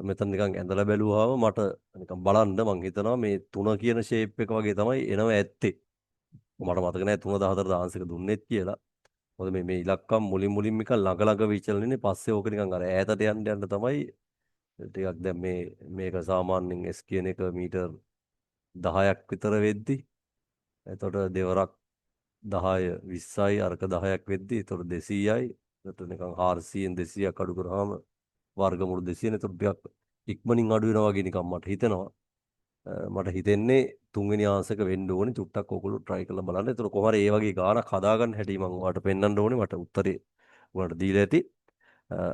මෙතන නිකන් ඇඳලා බැලුවාම මට නිකන් බලන්න මං හිතනවා මේ 3 කියන ෂේප් එක වගේ තමයි එනව ඇත්තේ. මට මතක නෑ 3 14 ආන්සර් එක දුන්නෙත් කියලා. මොකද මේ මේ ඉලක්කම් මුලින් මුලින් නිකන් ළඟ ළඟ විචලන ඉන්නේ. පස්සේ ඕක නිකන් අර ඈතට යන්න යන්න තමයි ටිකක් දැන් මේ මේක සාමාන්‍යයෙන් S කියන එක මීටර් 10ක් විතර වෙද්දි එතකොට දෙවරක් 10 20යි අරක 10ක් වෙද්දි එතකොට 200යි. එතකොට නිකන් 400න් 200ක් අඩු කරාම වර්ගමූල 200 නේ. එතකොට ටිකක් ඉක්මනින් අඩු වෙනවා වගේ නිකන් මට හිතෙනවා. මට හිතෙන්නේ තුන්වෙනි ආන්සර් එක වෙන්න ඕනේ. චුට්ටක් ඔයගොල්ලෝ try කරලා බලන්න. එතකොට කොහොම හරි ඒ වගේ ගාණක් හදාගන්න හැටි මම ඔයාලට පෙන්වන්න ඕනේ. මට උත්තරේ ඔයාලට දීලා ඇති.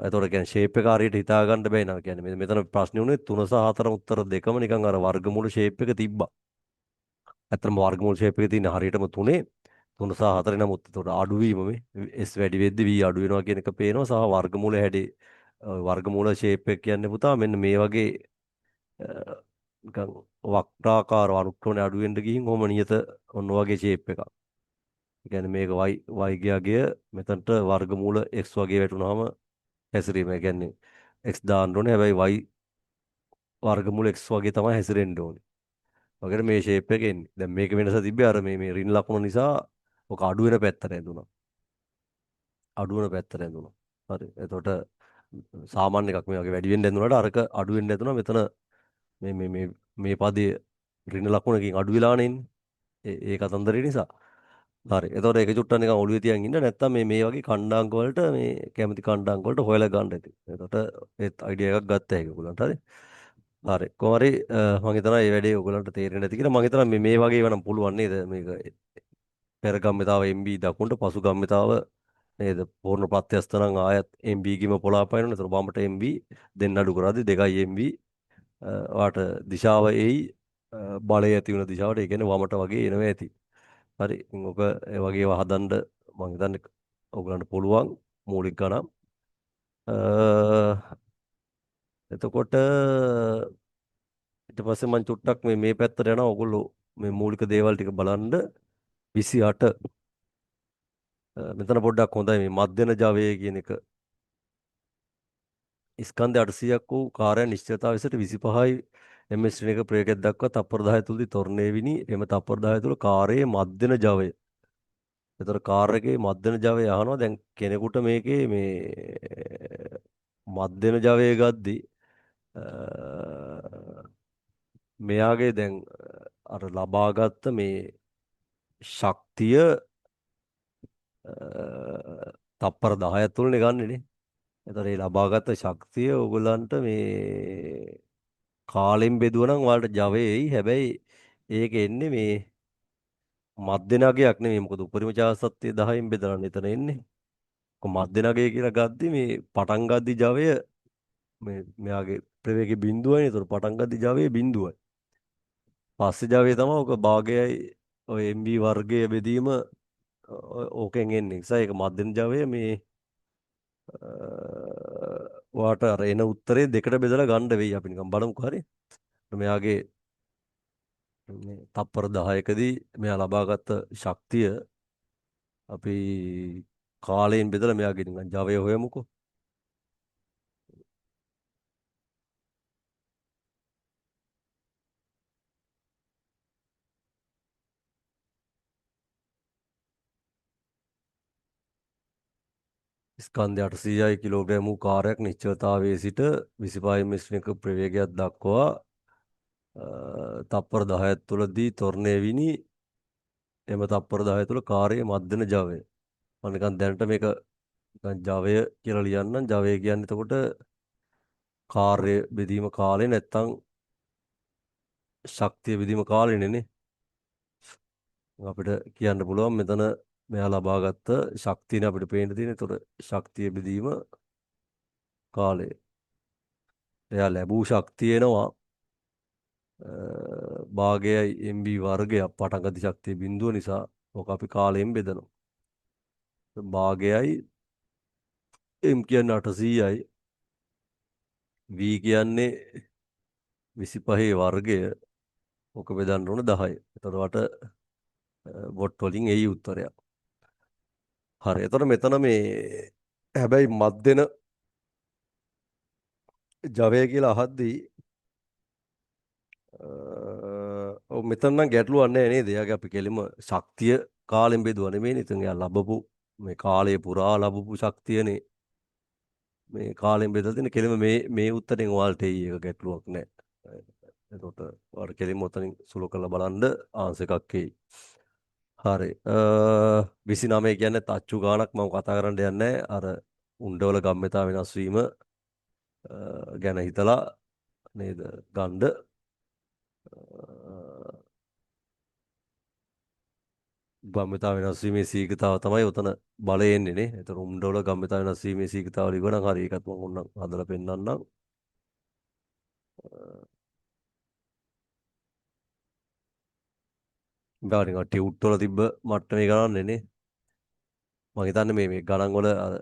එතකොට කියන්නේ ෂේප් එක හරියට හිතා ගන්න බැහැ නේද? කියන්නේ මෙතන ප්‍රශ්නේ උනේ 3 සහ 4 උත්තර දෙකම නිකන් අර වර්ගමූල ෂේප් එක තිබ්බා. ඇත්තටම වර්ගමූල ෂේප් එක තියෙන හරියටම 3 3 සහ 4 නමුත් එතකොට අඩුවීම මේ S වැඩි වෙද්දි V අඩු වෙනවා කියන එක පේනවා. සහ වර්ගමූල හැඩේ වර්ගමූල ෂේප් එක කියන්නේ පුතා මෙන්න මේ වගේ නිකන් වක්‍රාකාර අනුක්‍රමණය අඩු වෙන්න ගිහින් කොහොම නියත ඔන්න වගේ ෂේප් එකක්. ඒ කියන්නේ මේක y y ගියාගේ මෙතනට වර්ගමූල x වගේ වැටුනහම හැසිරීම. ඒ කියන්නේ x දාන්න ඕනේ. හැබැයි y වර්ගමූල x වගේ තමයි හැසිරෙන්න ඕනේ. වගේට මේ ෂේප් එක එන්නේ. දැන් මේක වෙනස තිබ්බේ අර මේ මේ ඍණ ලකුණ නිසා ඔක අඩු වෙන පැත්තට ඇදුණා. අඩු වෙන පැත්තට ඇදුණා. හරි. එතකොට සාමාන්‍ය එකක් මේ වගේ වැඩි වෙන්න ඇදුණාට අරක අඩු වෙන්න ඇදුණා. මෙතන මේ මේ මේ මේ පදයේ ඍණ ලකුණකින් අඩු වෙලානේ ඉන්නේ. ඒ ඒ කතන්දරේ නිසා. හරි. එතකොට ඒක චුට්ටක් නිකන් ඔළුවේ තියන් ඉන්න. නැත්තම් මේ මේ වගේ ඛණ්ඩාංක වලට මේ කැමති ඛණ්ඩාංක වලට හොයලා ගන්න ඉතින්. එතකොට ඒත් අයිඩියා එකක් ගත්ත හැකි ඔයගොල්ලන්ට. හරි. හරි. කොහොම හරි මං හිතනවා මේ වැඩේ ඔයගොල්ලන්ට තේරෙන්නේ නැති කියලා. මං හිතනවා මේ මේ වගේ ඒවා නම් පුළුවන් නේද? මේක පෙර ගම්මිතාව MB දකුණට පසු ගම්මිතාව නේද? පූර්ණ ප්‍රත්‍යස්ත නම් ආයත් MB ගිම පොළාපයින්. එතකොට වමට MB දෙන්න අඩු කරද්දි 2 MB ඔයාට දිශාව එයි බලය ඇති වෙන දිශාවට. ඒ කියන්නේ වමට වගේ එනවා ඇති. හරි. ඉතින් ඔක ඒ වගේ ඒවා හදන්න මං හිතන්නේ ඔයගලන්ට පුළුවන් මූලික ගණන්. එතකොට ඊට පස්සේ මං චුට්ටක් මේ මේ පැත්තට යනවා. ඔයගොල්ලෝ මේ මූලික දේවල් ටික බලන්න. 28 මෙතන පොඩ්ඩක් හොඳයි මේ මධ්‍යන ජවය කියන එක. ස්කන්ධ 800ක් වූ කාර්යයන් නිශ්චිතතාවය සිට 25යි MS ශ්‍රේණික ප්‍රයෝගයක් දක්වා තප්පර 10 තුලදී තොරණය විනි. එම තප්පර 10 තුල කාර්යයේ මධ්‍යන ජවය. එතකොට කාර් එකේ මධ්‍යන ජවය අහනවා. දැන් කෙනෙකුට මේකේ මේ මධ්‍යන ජවය ගද්දි මෙයාගේ දැන් අර ලබාගත්ත මේ ශක්තිය තප්පර 10ක් තුලනේ ගන්නෙ නේ. එතකොට මේ ලබාගත් ශක්තිය ඕගොල්ලන්ට මේ කාලෙන් බෙදුවා නම් ඔයාලට ජවය එයි. හැබැයි ඒක එන්නේ මේ මධ්‍යන අගයක් නෙමෙයි. මොකද උපරිම චාර්ජ් 10න් බෙදලා එතන එන්නේ. කො මධ්‍යන අගය කියලා ගද්දි මේ පටන් ගද්දි ජවය මේ මෙයාගේ ප්‍රවේගය බිඳුවයි. ඒතර පටන් ගද්දි ජවය බිඳුවයි. පස්සේ ජවය තමයි ඔක භාගයයි ඔය MB වර්ගය බෙදීම ඕකෙන් එන්නේ. නිසා ඒක මධ්‍යන ජවය මේ ඔයාට අර එන උත්තරේ දෙකට බෙදලා ගන්න වෙයි. අපි නිකන් බලමුකෝ. හරි. මෙයාගේ මේ තප්පර 10කදී මෙයා ලබාගත් ශක්තිය අපි කාලයෙන් බෙදලා මෙයාගේ නිකන් ජවය හොයමුකෝ. ස්කන්ධ 800යි කිලෝග්‍රෑම් වූ කාර්යයක් නිශ්චලතාවයේ සිට 25 ms ශ්‍රේණික ප්‍රවේගයක් දක්වා තප්පර 10ක් තුලදී තොරණය විනි. එම තප්පර 10 තුල කාර්යයේ මධ්‍යන ජවය. මම නිකන් දැනට මේක නිකන් ජවය කියලා ලියන්නම්. ජවය කියන්නේ එතකොට කාර්ය බෙදීම කාලය නැත්තම් ශක්තිය බෙදීම කාලෙනේ නේ. අපිට කියන්න පුළුවන් මෙතන මෙයා ලබාගත්ත ශක්තියනේ අපිට පේන්න තියෙන්නේ. එතකොට ශක්තිය බෙදීම කාලය. එයා ලැබූ ශක්තිය එනවා භාගයයි MB වර්ගයක් පටන් ගති ශක්තිය බිඳුව නිසා ඔක අපි කාලයෙන් බෙදනවා. භාගයයි M කියන්නේ 800යි V කියන්නේ 25 වර්ගය ඔක බෙදන්න ඕන 10. එතකොට වට what වලින් එයි උත්තරයක්. හරි. එතකොට මෙතන මේ හැබැයි මධ්‍යන ජවය කියලා අහද්දී ඔව් මෙතන නම් ගැටලුවක් නෑ නේද? එයාගේ අපි කෙලිම ශක්තිය කාලෙන් බෙදුවා නෙමෙයිනේ. ඉතින් එයා ලැබපු මේ කාලය පුරා ලැබපු ශක්තියනේ මේ කාලෙන් බෙදලා තියෙන කෙලිම මේ මේ උත්තරෙන් ඔයාලට එයි. ඒක ගැටලුවක් නෑ. එතකොට ඔයාලට කෙලින්ම ඔතනින් සුළු කරලා බලන්න ආන්සර් එකක් එයි. හරි. 29 කියන්නේ තච්චු ගාණක් මම කතා කරන්න යන්නේ නෑ. අර උණ්ඩවල ගම්‍යතා වෙනස් වීම ගැන හිතලා නේද ගන්න. ගම්‍යතාව වෙනස් වීමේ ශීඝ්‍රතාව තමයි ඔතන බලය එන්නේ නේ. ඒතර උණ්ඩවල ගම්‍යතාව වෙනස් වීමේ ශීඝ්‍රතාව ලිව්වනම් හරි, ඒකත් මම ඕනනම් හදලා පෙන්නන්නම්. ගා නිකන් ටියුට් වල තිබ්බ මට්ටමේ ගණන් නේ. මං හිතන්නේ මේ මේ ගණන් වල අර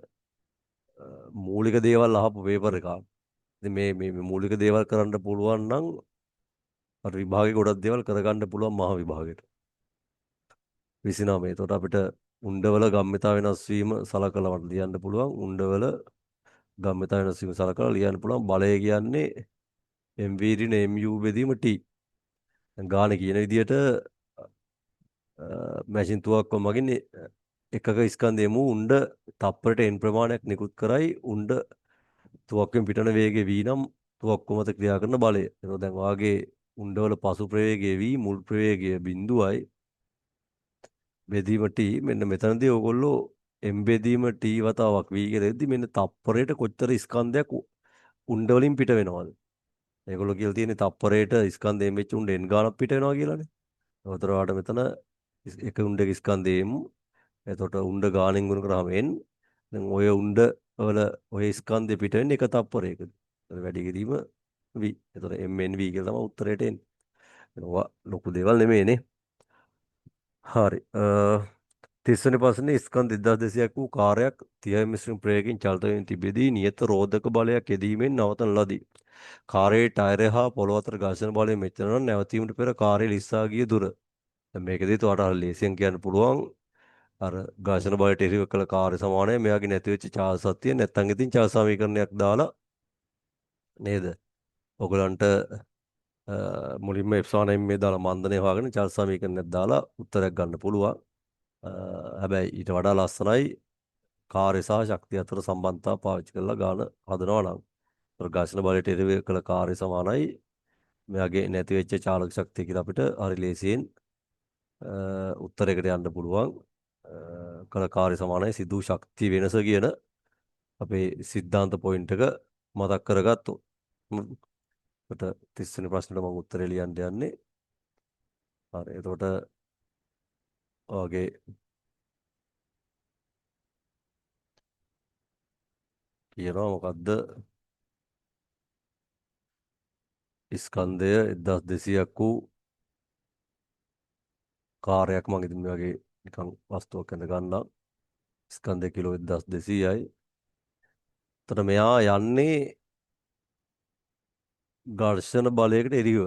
මූලික දේවල් අහපු පේපර් එකක්. ඉතින් මේ මේ මූලික දේවල් කරන්න පුළුවන් නම් අර විභාගේ ගොඩක් දේවල් කරගන්න පුළුවන් මහා විභාගෙට. 29. එතකොට අපිට උණ්ඩවල ගම්‍යතාව වෙනස් වීම සලකලා මට ලියන්න පුළුවන්. උණ්ඩවල ගම්‍යතාව වෙනස් වීම සලකලා ලියන්න පුළුවන්. බලය කියන්නේ MV ඍණ MU බෙදීම T. දැන් ගානේ කියන විදිහට මැෂින් තුවක්කුව මගින් එකක ස්කන්ධය මු උණ්ඩ තප්පරට n ප්‍රමාණයක් නිකුත් කරයි. උණ්ඩ තුවක්කුවෙන් පිටවන වේගය V නම් තුවක්කුව මත ක්‍රියා කරන බලය. එතකොට දැන් ඔයාගේ උණ්ඩවල පසු ප්‍රවේගය V මුල් ප්‍රවේගය බිඳුවයි බෙදීම T. මෙන්න මෙතනදී ඔයගොල්ලෝ M බෙදීම T වතාවක් V කියලා දෙද්දි මෙන්න තප්පරයට කොච්චර ස්කන්ධයක් උණ්ඩ වලින් පිට වෙනවද? ඒගොල්ලෝ කියලා තියෙන්නේ තප්පරයට ස්කන්ධයෙන් වෙච්ච උණ්ඩ n ගාණක් පිට වෙනවා කියලානේ. ඒතර ඔයාලට මෙතන එක උණ්ඩක ස්කන්ධය M. එතකොට උණ්ඩ ගාණෙන් ගුණ කරාම n. දැන් ඔය උණ්ඩ වල ඔය ස්කන්ධය පිට වෙන්නේ එක තප්පරයකදී. එතකොට වැඩි කිරීම V. එතකොට M N V කියලා තමයි උත්තරයට එන්නේ. ඔවා ලොකු දේවල් නෙමෙයිනේ. හරි. 30 වෙනි ප්‍රශ්නේ ස්කන්ධ 1200ක් වූ කාර්යයක් 30 මිශ්‍රණ ප්‍රවේගයෙන් චලිත වෙමින් තිබෙදී නියත රෝධක බලයක් යෙදීමෙන් නවතන ලදී. කාර්යයේ ටයරය හා පොළොව අතර ඝර්ෂණ බලය මෙච්චර නම් නැවතීමට පෙර කාර්යය ලිස්සා ගිය දුර. දැන් මේකෙදිත් ඔයාලට හරි ලේසියෙන් කියන්න පුළුවන් අර ඝර්ෂණ බලයට එරෙහිව කළ කාර්ය සමානයි මෙයාගේ නැති වෙච්ච චාර්ජ් සත්‍යය, නැත්තම් ඉතින් චාර්ජ් සමීකරණයක් දාලා නේද? ඔයගලන්ට මුලින්ම එප්සාන එම් මේ දාලා මන්දනය හොයාගෙන චාර්ජ් සමීකරණයක් දාලා උත්තරයක් ගන්න පුළුවන්. හැබැයි ඊට වඩා ලස්සනයි කාර්ය සහ ශක්තිය අතර සම්බන්ධතාව පාවිච්චි කරලා ගාන හදනවා නම්. ඒතර ඝර්ෂණ බලයට එරෙහිව කළ කාර්ය සමානයි මෙයාගේ නැති වෙච්ච චාලක ශක්තිය කියලා අපිට හරි ලේසියෙන් උත්තරයකට යන්න පුළුවන්. කළ කාර්ය සමානයි සිදු ශක්ති වෙනස කියන අපේ සිද්ධාන්ත පොයින්ට් එක මතක් කරගත්තොත්. එතකොට 30 වෙනි ප්‍රශ්නෙට මම උත්තරේ ලියන්න යන්නේ. හරි. එතකොට ඔයාගේ කියනවා මොකද්ද? ස්කන්ධය 1200ක් වූ කාර්යයක් මම ඉතින් මේ වගේ නිකන් වස්තුවක් ඇඳ ගන්නම්. ස්කන්ධය කිලෝ 1200යි. එතකොට මෙයා යන්නේ ඝර්ෂණ බලයකට එරෙහිව.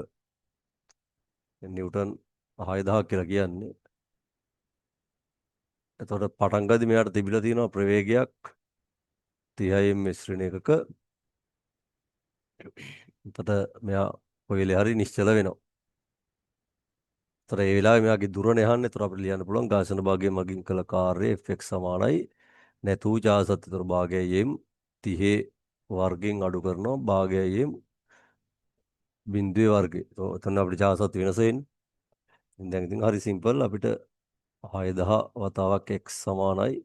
නිව්ටන් 6000 කියලා කියන්නේ. එතකොට පටන් ගද්දි මෙයාට තිබිලා තියෙනවා ප්‍රවේගයක් 30 ms ඍණ එකක. එතකොට මෙයා කොයි වෙලේ හරි නිශ්චල වෙනවා. එතකොට ඒ වෙලාවේ මෙයාගේ දුර නෙහන්නේ. එතකොට අපිට ලියන්න පුළුවන් ඝර්ෂණ භාගය මගින් කළ කාර්යය Fx සමානයි නැතු චාර්ජ් සත්‍ය භාගයයි m 30 වර්ගයෙන් අඩු කරනවා භාගයයි m බිංදුවේ වර්ගය. එතන අපිට චාර්ජ් සත්‍ය වෙනස එන්නේ. ඉතින් දැන් ඉතින් හරි සිම්පල් අපිට 6000 වතාවක් x සමානයි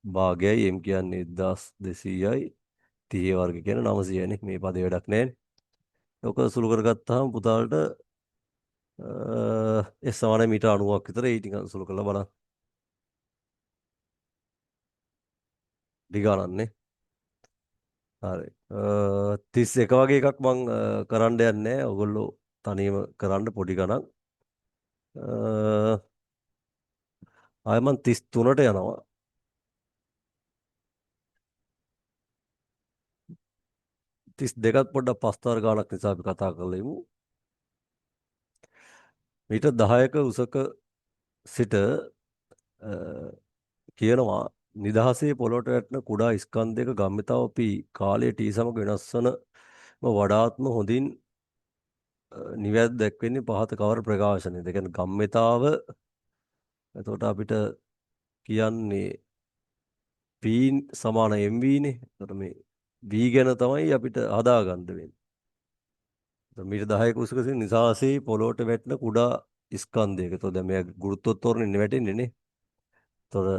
භාගයයි m කියන්නේ 1200යි 30 වර්ග කියන්නේ 900 නේ. මේ පදේ වැඩක් නෑනේ. ඔක සුළු කරගත්තාම පුතාලට S සමානයි මීටර 90ක් විතර. ඒ ටික සුළු කරලා බලන්න. ඩි ගණන් නේ. හරි. 31 වගේ එකක් මං කරන්න යන්නේ නෑ. ඔයගොල්ලෝ තනියම කරන්න පොඩි ගණන්. ආයෙ මං 33ට යනවා. 32ත් පොඩ්ඩක් පස්තර ගාණක් නිසා අපි කතා කරලා ඉමු. මීටර 10ක උසක සිට කියනවා නිදහසේ පොළොවට වැටෙන කුඩා ස්කන්ධයක ගම්‍යතාව P කාලය T සමග වෙනස් වන වඩාත්ම හොඳින් නිවැරදි දැක්වෙන්නේ පහත කවර ප්‍රකාශනයද? ඒ කියන්නේ ගම්‍යතාව එතකොට අපිට කියන්නේ P සමාන MV නේ. එතකොට මේ V ගැන තමයි අපිට හදාගන්න වෙන්නේ. එතකොට මීටර 10ක උසක සිට නිදහසේ පොළොවට වැටෙන කුඩා ස්කන්ධයක. එතකොට දැන් මෙයා ගුරුත්වෝත්තරණයෙන් වැටෙන්නේ නේ. එතකොට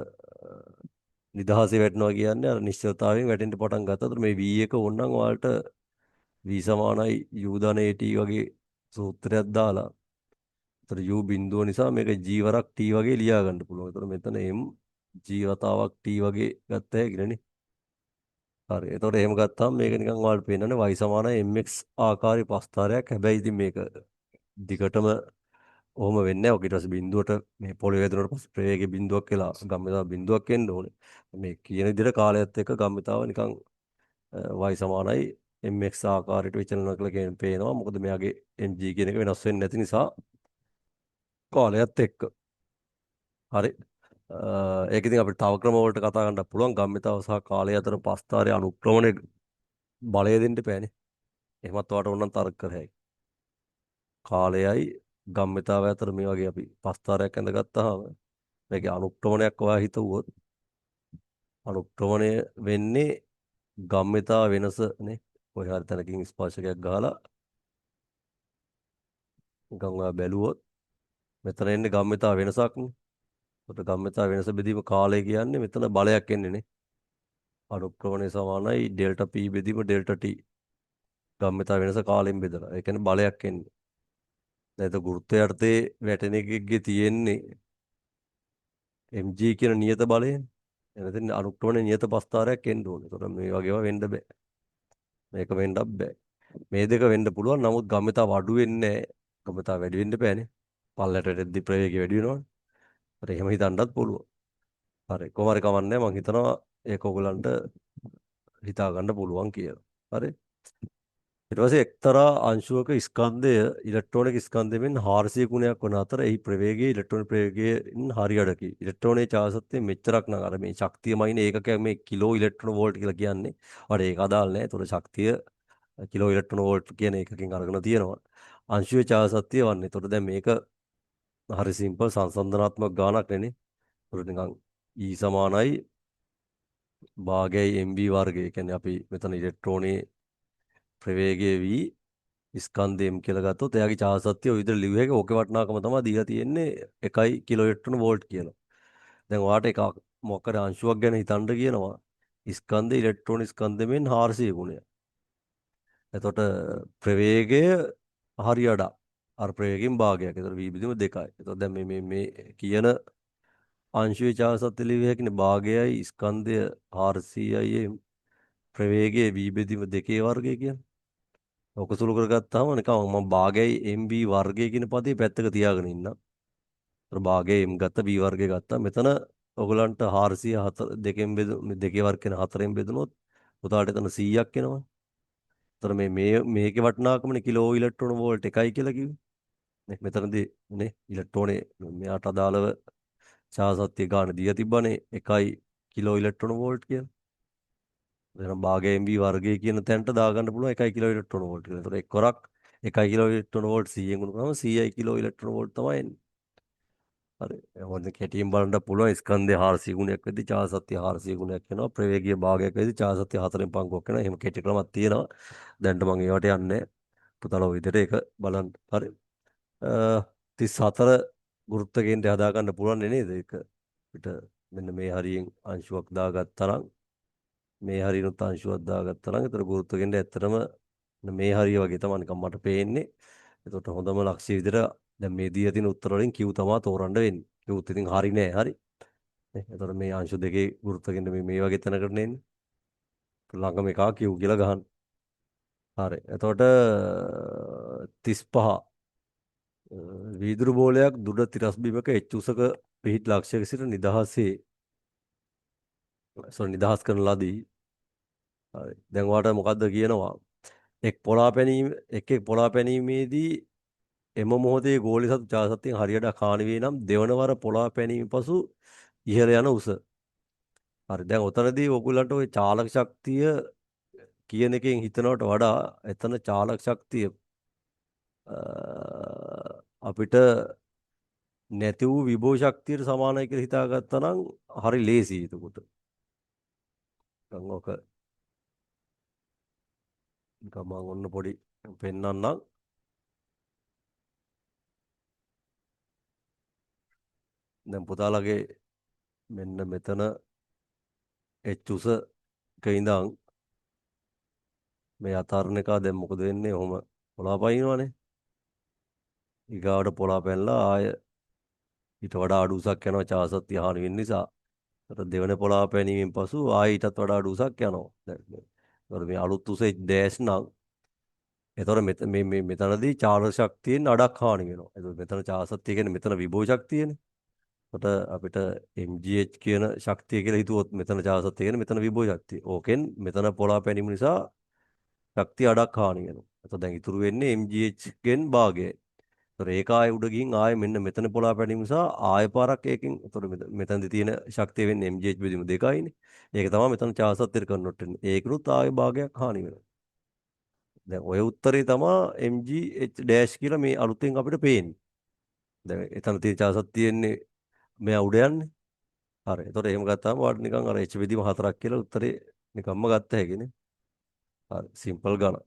නිදහසේ වැටෙනවා කියන්නේ අර නිශ්චලතාවයෙන් වැටෙන්න පටන් ගත්තා. එතකොට මේ V එක ඕනනම් ඔයාලට V සමානයි U ධන AT වගේ සූත්‍රයක් දාලා එතකොට U බිඳුව නිසා මේක G වරක් T වගේ ලියා ගන්න පුළුවන්. එතකොට මෙතන M G වතාවක් T වගේ ගත්ත හැකිනේ නේ. හරි. එතකොට එහෙම ගත්තාම මේක නිකන් ඔයාලට පේනනේ y සමානයි mx ආකාරي ප්‍රස්ථාරයක්. හැබැයි ඉතින් මේක දිගටම ඔහොම වෙන්නේ නැහැ. ඔක ඊට පස්සේ බිඳුවට මේ පොළවේ වැදුනට පස්සේ ප්‍රවේගයේ බිඳුවක් වෙලා ගම්‍යතාව බිඳුවක් එන්න ඕනේ. මේ කියන විදිහට කාලයත් එක්ක ගම්‍යතාව නිකන් y සමානයි mx ආකාරයට විචලන කියලා කියන පේනවා. මොකද මෙයාගේ mg කියන එක වෙනස් වෙන්නේ නැති නිසා කාලයත් එක්ක. හරි. ඒක ඉතින් අපිට තව ක්‍රම වලට කතා කරන්න පුළුවන්. ගම්‍යතාව සහ කාලය අතර ප්‍රස්ථාරයේ අනුක්‍රමණය බලය දෙන්න එපානේ. එහෙමත් ඔයාලට ඕන නම් තර්ක කර හැකියි. කාලයයි ගම්‍යතාවය අතර මේ වගේ අපි ප්‍රස්ථාරයක් ඇඳගත්තාම මේකේ අනුක්‍රමණයක් ඔයා හිතුවොත් අනුක්‍රමණය වෙන්නේ ගම්‍යතාව වෙනස නේ. කොහේ හරි තැනකින් ස්පර්ශකයක් ගහලා නිකන් ඔයා බැලුවොත් මෙතන එන්නේ ගම්‍යතාව වෙනසක් නේ. එතකොට ගම්‍යතාව වෙනස බෙදීම කාලය කියන්නේ මෙතන බලයක් එන්නේ නේ. අනුක්‍රමණය සමානයි ඩෙල්ටා P බෙදීම ඩෙල්ටා T. ගම්‍යතාව වෙනස කාලයෙන් බෙදලා. ඒ කියන්නේ බලයක් එන්නේ. දැන් ඒක ගුරුත්වය යටතේ වැටෙන එකෙක්ගේ තියෙන්නේ mg කියන නියත බලයනේ. එහෙනම් අනුක්‍රමණය නියත ප්‍රස්ථාරයක් එන්න ඕනේ. ඒතකොට මේ වගේ ඒවා වෙන්න බෑ. මේක වෙන්නත් බෑ. මේ දෙක වෙන්න පුළුවන්. නමුත් ගම්‍යතාව අඩු වෙන්නේ නැහැ. ගම්‍යතාව වැඩි වෙන්න බෑනේ. පල්ලයට වැටෙද්දි ප්‍රවේගය වැඩි වෙනවනේ. හරි එහෙම හිතන්නත් පුළුවන්. හරි කොහොම හරි කමන්නේ මං හිතනවා ඒක ඔයගලන්ට හිතා ගන්න පුළුවන් කියලා. හරි. ඊට පස්සේ එක්තරා අංශුවක ස්කන්ධය ඉලෙක්ට්‍රෝනික ස්කන්ධයෙන් 400 ගුණයක් වන අතර එහි ප්‍රවේගය ඉලෙක්ට්‍රෝනික ප්‍රවේගයෙන් හරි අඩකි. ඉලෙක්ට්‍රෝනයේ චාලකත්වය මෙච්චරක් නම් අර මේ ශක්තිය මයින් ඒකකයක් මේ කිලෝ ඉලෙක්ට්‍රෝන වෝල්ට් කියලා කියන්නේ. ඔයාලට ඒක අදාළ නෑ. ඒතකොට ශක්තිය කිලෝ ඉලෙක්ට්‍රෝන වෝල්ට් කියන එකකින් අරගෙන තියෙනවා. අංශුවේ චාලකත්වය වන්නේ. ඒතකොට දැන් මේක හරි සිම්පල් සංසන්දනාත්මක ගානක් නෙනේ. ඒතකොට නිකන් E සමානයි භාගයයි mv වර්ගය. ඒ කියන්නේ අපි මෙතන ඉලෙක්ට්‍රෝනයේ ප්‍රවේගය v ස්කන්ධ m කියලා ගත්තොත් එයාගේ චාලකත්වය ඔය විදිහට ලිව්ව හැකි. ඕකේ වටිනාකම තමයි දීලා තියෙන්නේ 1 කිලෝ ඉලෙක්ට්‍රෝන වෝල්ට් කියලා. දැන් ඔයාට එකක් මොකක් හරි අංශුවක් ගැන හිතන්න කියනවා. ස්කන්ධ ඉලෙක්ට්‍රෝන ස්කන්ධයෙන් 400 ගුණයක්. එතකොට ප්‍රවේගය හරි අඩක්. අර ප්‍රවේගයෙන් භාගයක්. එතකොට v බෙදීම 2යි. එතකොට දැන් මේ මේ මේ කියන අංශුවේ චාලකත්වය ලිවිය හැකිනේ භාගයයි ස්කන්ධය 400යි ප්‍රවේගය v බෙදීම 2 වර්ගය කියන්නේ. ඔක සුළු කරගත්තාම නිකන් මම භාගයයි mv වර්ගය කියන පදේ පැත්තක තියාගෙන ඉන්නම්. ඒතර භාගය m ගත්ත v වර්ගය ගත්තා. මෙතන ඔයගලන්ට 404 දෙකෙන් බෙදු දෙකේ වර්ග කියන හතරෙන් බෙදුනොත් පුතාට එතන 100ක් එනවා. ඒතර මේ මේ මේකේ වටිනාකමනේ කිලෝ ඉලෙක්ට්‍රෝන වෝල්ට් 1යි කියලා කිව්වේ. නේ මෙතනදී නේ ඉලෙක්ට්‍රෝනේ මෙයාට අදාළව චාලකත්වය ගාන දීලා තිබ්බනේ 1 කිලෝ ඉලෙක්ට්‍රෝන වෝල්ට් කියලා. එහෙනම් භාගය mv වර්ගය කියන තැනට දාගන්න පුළුවන් 1 කිලෝ ඉලෙක්ට්‍රෝන වෝල්ට් කියලා. ඒතකොට එක් වරක් 1 කිලෝ ඉලෙක්ට්‍රෝන වෝල්ට් 100න් ගුණ කරාම 100යි කිලෝ ඉලෙක්ට්‍රෝන වෝල්ට් තමයි එන්නේ. හරි. හොඳ කෙටියෙන් බලන්න පුළුවන් ස්කන්ධය 400 ගුණයක් වෙද්දි චාලකත්වය 400 ගුණයක් වෙනවා. ප්‍රවේගීය භාගයක් වෙද්දි චාලකත්වය 4න් පංගුවක් වෙනවා. එහෙම කෙටි ක්‍රමයක් තියෙනවා. දැන්ට මම ඒවට යන්නේ නැහැ. පුතාලා ඔය විදිහට ඒක බලන්න. හරි. 34 ගුරුත්ව කේන්ද්‍රය හදා ගන්න පුළුවන් නේද? ඒක අපිට මෙන්න මේ හරියෙන් අංශුවක් දාගත්තා නම් මේ හරියනොත් අංශුවක් දාගත්තා නම් ඒතර ගුරුත්ව කේන්ද්‍රය ඇත්තටම මේ හරිය වගේ තමයි නිකන් මට පේන්නේ. එතකොට හොඳම ලක්ෂ්‍ය විදිහට දැන් මේ දී තියෙන උත්තර වලින් Q තමා තෝරන්න වෙන්නේ. Qත් ඉතින් හරි නෑ හරි. නේ එතකොට මේ අංශු දෙකේ ගුරුත්ව කේන්ද්‍ර මේ මේ වගේ තැනකට නේ එන්නේ. ළඟම එකා Q කියලා ගහන්න. හරි. එතකොට 35 වීදුරු බෝලයක් දුඩ තිරස් බිමක එච් උසක පිහිටි ලක්ෂ්‍යයක සිට නිදහසේ සෝරි නිදහස් කරන ලදී. හරි. දැන් ඔයාලට මොකද්ද කියනවා? එක් පොළා පැනීම එක් එක් පොළා පැනීමේදී එම මොහොතේ ගෝලී සතු චාලසත්වයෙන් හරියට හානි වේ නම් දෙවන වර පොළා පැනීම පසු ඉහළ යන උස. හරි. දැන් ඔතනදී ඔයගොල්ලන්ට ඔය චාලක ශක්තිය කියන එකෙන් හිතනවට වඩා එතන චාලක ශක්තිය අපිට නැති වූ විභව ශක්තියට සමානයි කියලා හිතාගත්තා නම් හරි ලේසියි එතකොට. නිකන් ඔක නිකන් මං ඔන්න පොඩි පෙන්නන්නම්. දැන් පුතාලගේ මෙන්න මෙතන එච් උසක ඉඳන් මේ අතාරණ එක දැන් මොකද වෙන්නේ? ඔහොම පොළා පනිනවනේ. ඊගාවට පොළා පැනලා ආය ඊට වඩා අඩු උසක් යනවා චාසත්‍ය හානි වෙන නිසා. අර දෙවන පොළා පැනීමෙන් පසු ආය ඊටත් වඩා අඩු උසක් යනවා. දැන් මේ ඒතකොට මේ අලුත් උසේ ඩෑෂ් නම් එතකොට මෙත මේ මේ මෙතනදී චාලක ශක්තියෙන් අඩක් හානි වෙනවා. එතකොට මෙතන චාසත්‍ය කියන්නේ මෙතන විභව ශක්තියනේ. එතකොට අපිට MGH කියන ශක්තිය කියලා හිතුවොත් මෙතන චාසත්‍ය කියන්නේ මෙතන විභව ශක්තිය. ඕකෙන් මෙතන පොළා පැනීම නිසා ශක්තිය අඩක් හානි වෙනවා. එතකොට දැන් ඉතුරු වෙන්නේ MGH ගෙන් භාගයයි. එතකොට ඒක ආයෙ උඩ ගිහින් ආයෙ මෙන්න මෙතන පොළා පැනීම නිසා ආයෙ පාරක් ඒකෙන් එතකොට මෙතනදී තියෙන ශක්තිය වෙන්නේ MGH බෙදීම 2යිනේ. ඒක තමයි මෙතන චාසත්‍යයට කන්වර්ට් වෙන්නේ. ඒකනුත් ආයෙ භාගයක් හානි වෙනවා. දැන් ඔය උත්තරේ තමයි MGH dash කියලා මේ අලුතෙන් අපිට පේන්නේ. දැන් එතන තියෙන චාසත් තියෙන්නේ මෙයා උඩ යන්නේ. හරි. එතකොට එහෙම ගත්තාම ඔයාලට නිකන් අර H බෙදීම 4ක් කියලා උත්තරේ නිකම්ම ගත්ත හැකිනේ. හරි. සිම්පල් ගණන්.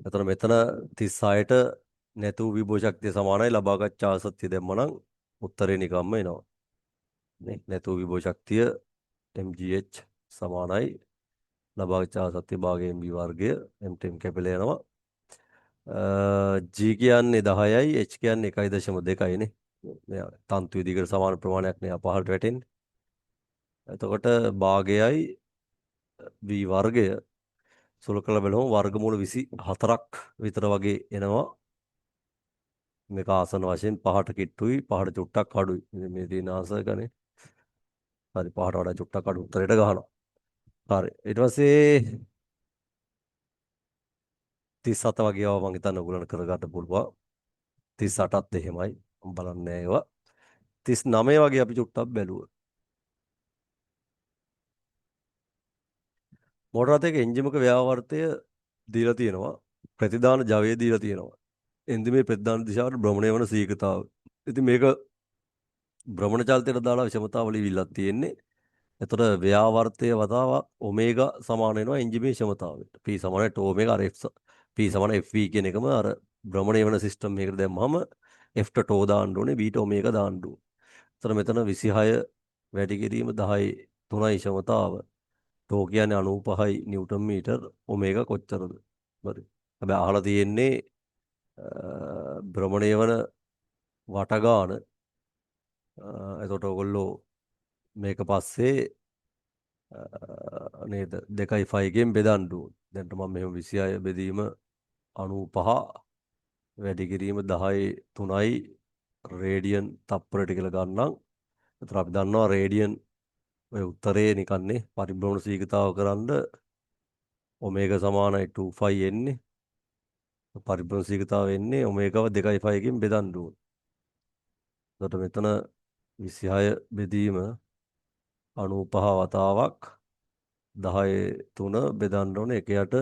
එතන මෙතන 36ට නැතු විභව ශක්තිය සමානයි ලබාගත් චාසත්‍ය දැම්මනම් උත්තරේ නිකම්ම එනවා. නේ නැතු විභව ශක්තිය MGH සමානයි ලබාගත් චාසත්‍ය භාගය MV වර්ගය M ටෙම් කැපිලා යනවා. G කියන්නේ 10යි H කියන්නේ 1.2යි නේ. මෙයා තන්තු විදිහකට සමාන ප්‍රමාණයක් නේ පහළට වැටෙන්නේ. එතකොට භාගයයි V වර්ගය සුළු කරලා බලමු වර්ගමූල 24ක් විතර වගේ එනවා. මේක ආසන වශයෙන් 5ට කිට්ටුයි 5ට චුට්ටක් අඩුයි. ඉතින් මේ තියෙන ආන්සර් එකනේ. හරි 5ට වඩා චුට්ටක් අඩු උත්තරයට ගහනවා. හරි. ඊට පස්සේ 37 වගේ ඒවා මං හිතන්නේ ඔයගොල්ලන්ට කරගන්න පුළුවන්. 38ත් එහෙමයි. මං බලන්නේ ඒවා. 39 වගේ අපි චුට්ටක් බැලුවා. මෝටර රථයක එන්ජිමක ව්‍යාවර්තය දීලා තියෙනවා. ප්‍රතිදාන ජවය දීලා තියෙනවා. එන්ජිමේ ප්‍රතිදාන දිශාවට භ්‍රමණය වන ශීඝ්‍රතාව. ඉතින් මේක භ්‍රමණ චලිතයට දාලා විෂමතාව ලියවිල්ලක් තියෙන්නේ. එතකොට ව්‍යාවර්තය වතාවක් ඔමේගා සමාන වෙනවා එන්ජිමේ විෂමතාවයට. P සමානයි ටෝ ඔමේගා අර F P සමාන FV කියන එකම අර භ්‍රමණය වන සිස්ටම් එකකට දැම්මහම F ට ටෝ දාන්න ඕනේ, B ට ඔමේගා දාන්න ඕනේ. එතකොට මෙතන 26 වැඩි කිරීම 10 3යි විෂමතාව. ටෝ කියන්නේ 95යි නිව්ටන් මීටර්, ඔමේගා කොච්චරද? හරි. හැබැයි අහලා තියෙන්නේ භ්‍රමණය වන වටගාන. එතකොට ඔයගොල්ලෝ මේක පස්සේ නේද දෙකයි ෆයි ගෙන් බෙදන්න ඕනේ. දැන් මම මෙහෙම 26 බෙදීම 95 වැඩි කිරීම 10 3යි රේඩියන් තප්පරයට කියලා ගන්නම්. එතකොට අපි දන්නවා රේඩියන් ඔය උත්තරේ නිකන් නේ පරිභ්‍රමණ ශීඝ්‍රතාව කරන්ඩ ඔමේගා සමානයි 2 ෆයි එන්නේ. පරිභ්‍රමණ ශීඝ්‍රතාව එන්නේ ඔමේගාව දෙකයි ෆයි ගෙන් බෙදන්න ඕනේ. එතකොට මෙතන 26 බෙදීම 95 වතාවක් 10 3 බෙදන්න ඕනේ එක යට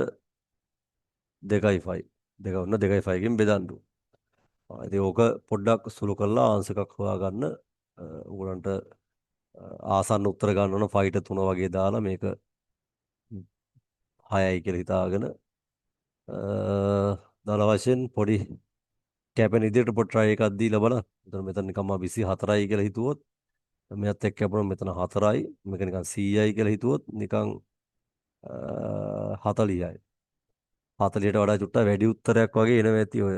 දෙකයි ෆයි. දෙක ඔන්න දෙකයි ෆයි ගෙන් බෙදන්න ඕනේ. ඉතින් ඕක පොඩ්ඩක් සුළු කරලා ආන්සර් එකක් හොයාගන්න. ඔයගොල්ලන්ට ආසන්න උත්තර ගන්න ඕන ෆයිට 3 වගේ දාලා මේක 6යි කියලා හිතාගෙන දල වශයෙන් පොඩි කැපෙන විදිහට පොඩි try එකක් දීලා බලන්න. එතන මෙතන නිකන් මම 24යි කියලා හිතුවොත් මෙයත් එක්ක කැපුණොත් මෙතන 4යි, මේක නිකන් 100යි කියලා හිතුවොත් නිකන් 40යි. 40ට වඩා චුට්ටක් වැඩි උත්තරයක් වගේ එනවා ඇති. ඔය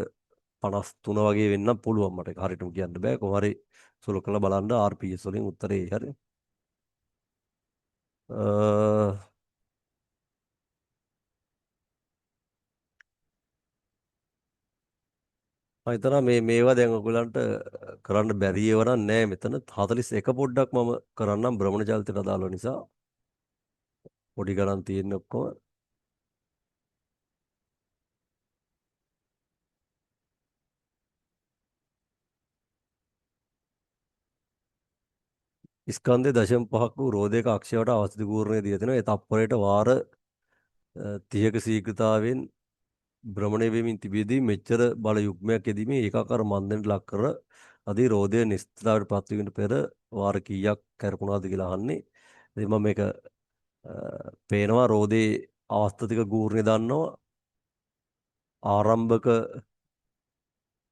53 වගේ වෙන්න පුළුවන් මට. ඒක හරියටම කියන්න බෑ. කොහොම හරි සුළු කරලා බලන්න RPS වලින් උත්තරේ හරි. මම හිතනවා මේවා දැන් ඔයගොල්ලන්ට කරන්න බැරි ඒවා නම් නෑ. මෙතන 41 පොඩ්ඩක් මම කරන්නම් භ්‍රමණ චලිතයට අදාළව නිසා. පොඩි ගණන් තියෙන ඔක්කොම. ස්කන්ධය දශම පහක් වූ රෝදයක අක්ෂයට අවස්ථිත කූර්ණය දී තිනවා. ඒ තප්පරයට වාර 30ක ශීඝ්‍රතාවයෙන් භ්‍රමණය වෙමින් තිබියදී මෙච්චර බල යුග්මයක් යෙදීමේ ඒකාකාර මන්දනයට ලක් කර අදී රෝදය නිශ්චිතතාවයට පත්වීමට පෙර වාර කීයක් කැරකුණාද කියලා අහන්නේ. ඉතින් මම මේක පේනවා රෝදේ අවස්ථික ගූර්ණය දන්නවා. ආරම්භක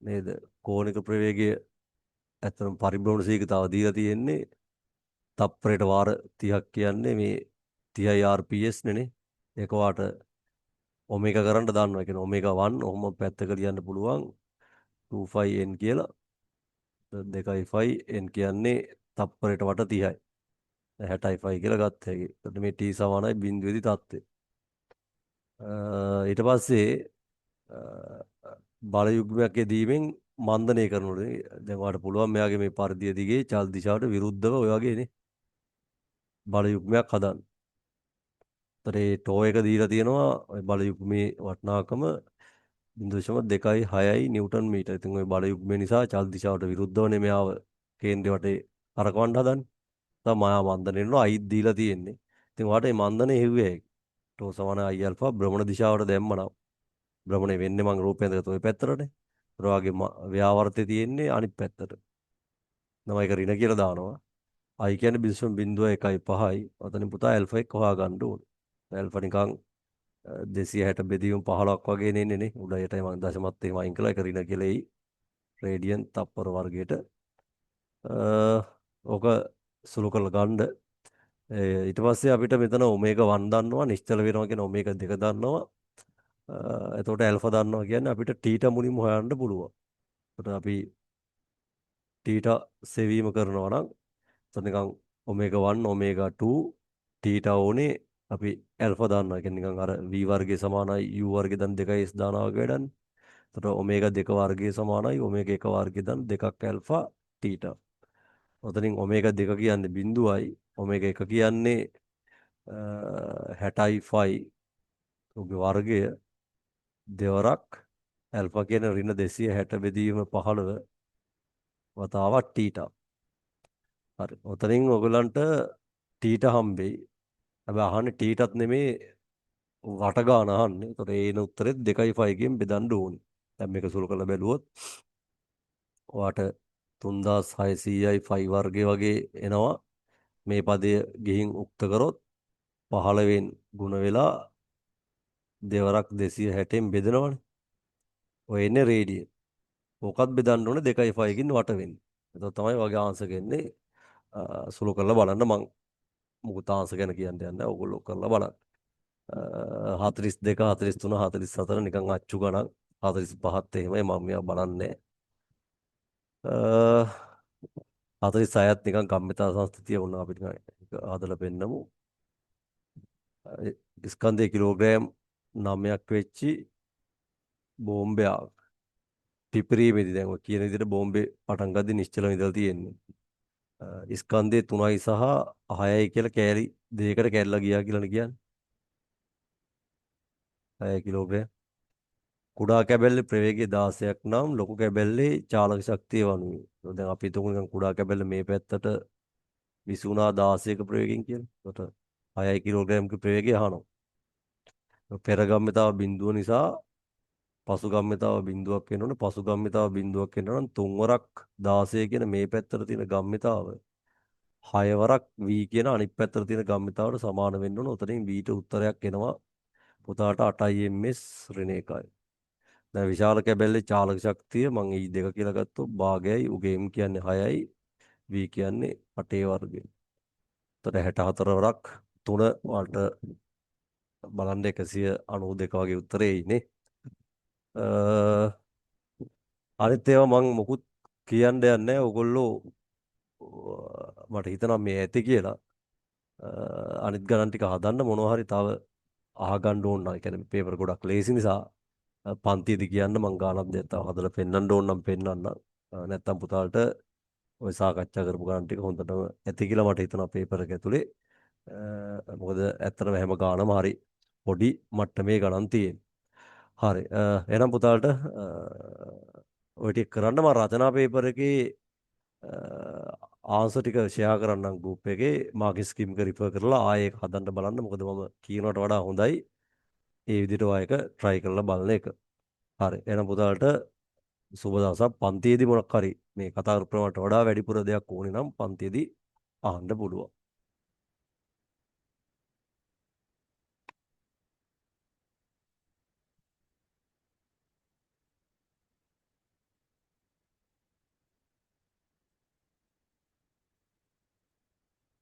නේද කෝණික ප්‍රවේගය ඇත්තටම පරිභ්‍රමණ ශීඝ්‍රතාව දීලා තියෙන්නේ. තප්පරයට වාර 30ක් කියන්නේ මේ 30 RPS නේ. ඒක වාට ඔමේගා කරන්න දන්නවා. ඒ කියන්නේ ඔමේගා 1 ඔහොම පැත්තක ලියන්න පුළුවන් 2 n කියලා. 2 5 n කියන්නේ තප්පරයට වට 30යි. 60යි 5 කියලා ගත්ත හැකි. එතකොට මේ t සමානයි බිංදුවේදී තත්ත්වය. ඊට පස්සේ බල යුග්මයක් යෙදීමෙන් මන්දනය කරනකොට දැන් ඔයාලට පුළුවන් මෙයාගේ මේ පරිධිය දිගේ චල් දිශාවට විරුද්ධව ඔය වගේ නේ බල යුග්මයක් හදන්න. එතකොට මේ ටෝ එක දීලා තියෙනවා ඔය බල යුග්මේ වටිනාකම 0.26යි නිව්ටන් මීටර්. ඉතින් ඔය බල යුග්මය නිසා චල් දිශාවට විරුද්ධවනේ මෙයාව කේන්ද්‍රය වටේ කරකවන්න හදන්නේ. තව මායා මන්දනය වෙනවා අයිත් දීලා තියෙන්නේ. ඉතින් ඔයාලට මේ මන්දනය හෙව්වේ හැකි. ටෝ සමාන අයි ඇල්ෆා භ්‍රමණ දිශාවට දැම්මනම් භ්‍රමණය වෙන්නේ මං රූපය ඇඳගත්ත ඔය පැත්තටනේ. ඒතර ඔයාගේ ව්‍යාවර්තය තියෙන්නේ අනිත් පැත්තට. නම ඒක ඍණ කියලා දානවා. I කියන්නේ 0.15යි. ඔතනින් පුතා ඇල්ෆා එක්ක හොයාගන්න ඕනේ. ඇල්ෆා නිකන් 260 බෙදීම 15ක් වගේ නේ නේ. උඩ යටයි මං දශමත් එහෙම අයින් කළා. ඒක ඍණ කියලා එයි. රේඩියන් තප්පර වර්ගයට. ඕක සුළු කරලා ගන්න. ඊට පස්සේ අපිට මෙතන ඔමේගා 1 දන්නවා, නිශ්චල වෙනවා කියන ඔමේගා 2 දන්නවා. එතකොට ඇල්ෆා දන්නවා කියන්නේ අපිට තීටා මුලින්ම හොයන්න පුළුවන්. එතකොට අපි තීටා සෙවීම කරනවා නම් එතකොට නිකන් ඔමේගා 1 ඔමේගා 2 තීටා ඕනේ අපි ඇල්ෆා දන්නවා. ඒ කියන්නේ නිකන් අර v වර්ගය සමානයි u වර්ගය ධන 2 s දානවා වගේ වැඩන්නේ. එතකොට ඔමේගා 2 වර්ගය සමානයි ඔමේගා 1 වර්ගය ධන 2ක් ඇල්ෆා තීටා. ඔතනින් ඔමේගා 2 කියන්නේ බිංදුවයි, ඔමේගා 1 කියන්නේ 60යි 5 ඔහුගේ වර්ගය දෙවරක් ඇල්ෆා කියන ඍණ 260 බෙදීම 15 වතාවක් තීටා. හරි. ඔතනින් ඔයගලන්ට තීටා හම්බෙයි. හැබැයි අහන්නේ තීටත් නෙමේ වට ගාන අහන්නේ. ඒතකොට ඒ එන උත්තරෙත් 2යි 5 කින් බෙදන්න ඕනේ. දැන් මේක සුළු කරලා බැලුවොත් ඔයාට 3600යි 5 වර්ගය වගේ එනවා. මේ පදය ගිහින් උක්ත කරොත් 15න් ගුණ වෙලා දෙවරක් 260න් බෙදනවනේ. ඔය එන්නේ රේඩියන්. ඕකත් බෙදන්න ඕනේ 2යි 5 කින් වට වෙන්නේ. එතකොට තමයි වගේ ආන්සර් එන්නේ. සුළු කරලා බලන්න මං මොකුත් ආන්සර් ගැන කියන්න යන්නේ නැහැ. ඔයගොල්ලෝ කරලා බලන්න. 42 43 44 නිකන් අච්චු ගණන් 45ත් එහෙමයි මම මේවා බලන්නේ. 46ත් නිකන් ගම්මිතා සංස්ථිතිය වුණා අපි නිකන් හදලා පෙන්නමු. ස්කන්ධය කිලෝග්‍රෑම් 9ක් වෙච්චි බෝම්බයක් පිපිරීමේදී දැන් ඔය කියන විදිහට බෝම්බේ පටන් ගද්දි නිශ්චලව ඉඳලා තියෙන්නේ. ස්කන්ධය 3යි සහ 6යි කියලා කෑලි දෙකකට කැඩලා ගියා කියලානේ කියන්නේ. 6 කිලෝග්‍රෑම්. කුඩා කැබැල්ලේ ප්‍රවේගය 16ක් නම් ලොකු කැබැල්ලේ චාලක ශක්තිය වනුයේ. දැන් අපි හිතමු නිකන් කුඩා කැබැල්ල මේ පැත්තට විසුණා 16ක ප්‍රවේගයෙන් කියලා. එතකොට 6 කිලෝග්‍රෑම් ප්‍රවේගය අහනවා. පෙර ගම්‍යතාව බිඳුව නිසා පසු ගම්‍යතාව බිඳුවක් වෙන්න ඕනේ. පසු ගම්‍යතාව බිඳුවක් වෙන්න නම් තුන් වරක් 16 කියන මේ පැත්තට තියෙන ගම්‍යතාව 6 වරක් v කියන අනිත් පැත්තට තියෙන ගම්‍යතාවට සමාන වෙන්න ඕන. ඔතනින් v ට උත්තරයක් එනවා පුතාට 8 ms ඍණ 1යි. දැන් විශාල කැබැල්ලේ චාලක ශක්තිය මං E දෙක කියලා ගත්තොත් භාගයයි උගේ m කියන්නේ 6යි v කියන්නේ 8 වර්ගය. එතකොට 64 වරක් 3 වලට බලන්න 192 වගේ උත්තරේ එයි නේ. අනිත් ඒවා මං මොකුත් කියන්න යන්නේ නැහැ. ඔයගොල්ලෝ මට හිතෙනවා මේ ඇති කියලා. අනිත් ගණන් ටික හදන්න මොනවා හරි තව අහගන්න ඕන නම්, ඒ කියන්නේ පේපර් ගොඩක් ලේසි නිසා පන්තියේදී කියන්න මං ගානක් දෙයක් තව හදලා පෙන්නන්න ඕන නම් පෙන්නන්න. නැත්තම් පුතාලට ඔය සාකච්ඡා කරපු ගණන් ටික හොඳටම ඇති කියලා මට හිතෙනවා පේපර් එක ඇතුලේ. මොකද ඇත්තටම හැම ගානම හරි පොඩි මට්ටමේ ගණන් තියෙන්නේ. හරි. එහෙනම් පුතාලට ඔය ටික කරන්න මම රචනා පේපර් එකේ ආන්සර් ටික ෂෙයා කරන්නම් ගෲප් එකේ මාකින් ස්කීම් එක රිෆර් කරලා ආයෙ ඒක හදන්න බලන්න. මොකද මම කියනවට වඩා හොඳයි ඒ විදිහට ඔයා එක try කරලා බලන එක. හරි. එහෙනම් පුතාලට සුබ දවසක්. පන්තියේදී මොකක් හරි මේ කතා කරපු ප්‍රමාණයට වඩා වැඩිපුර දෙයක් ඕනේ නම් පන්තියේදී අහන්න පුළුවන්.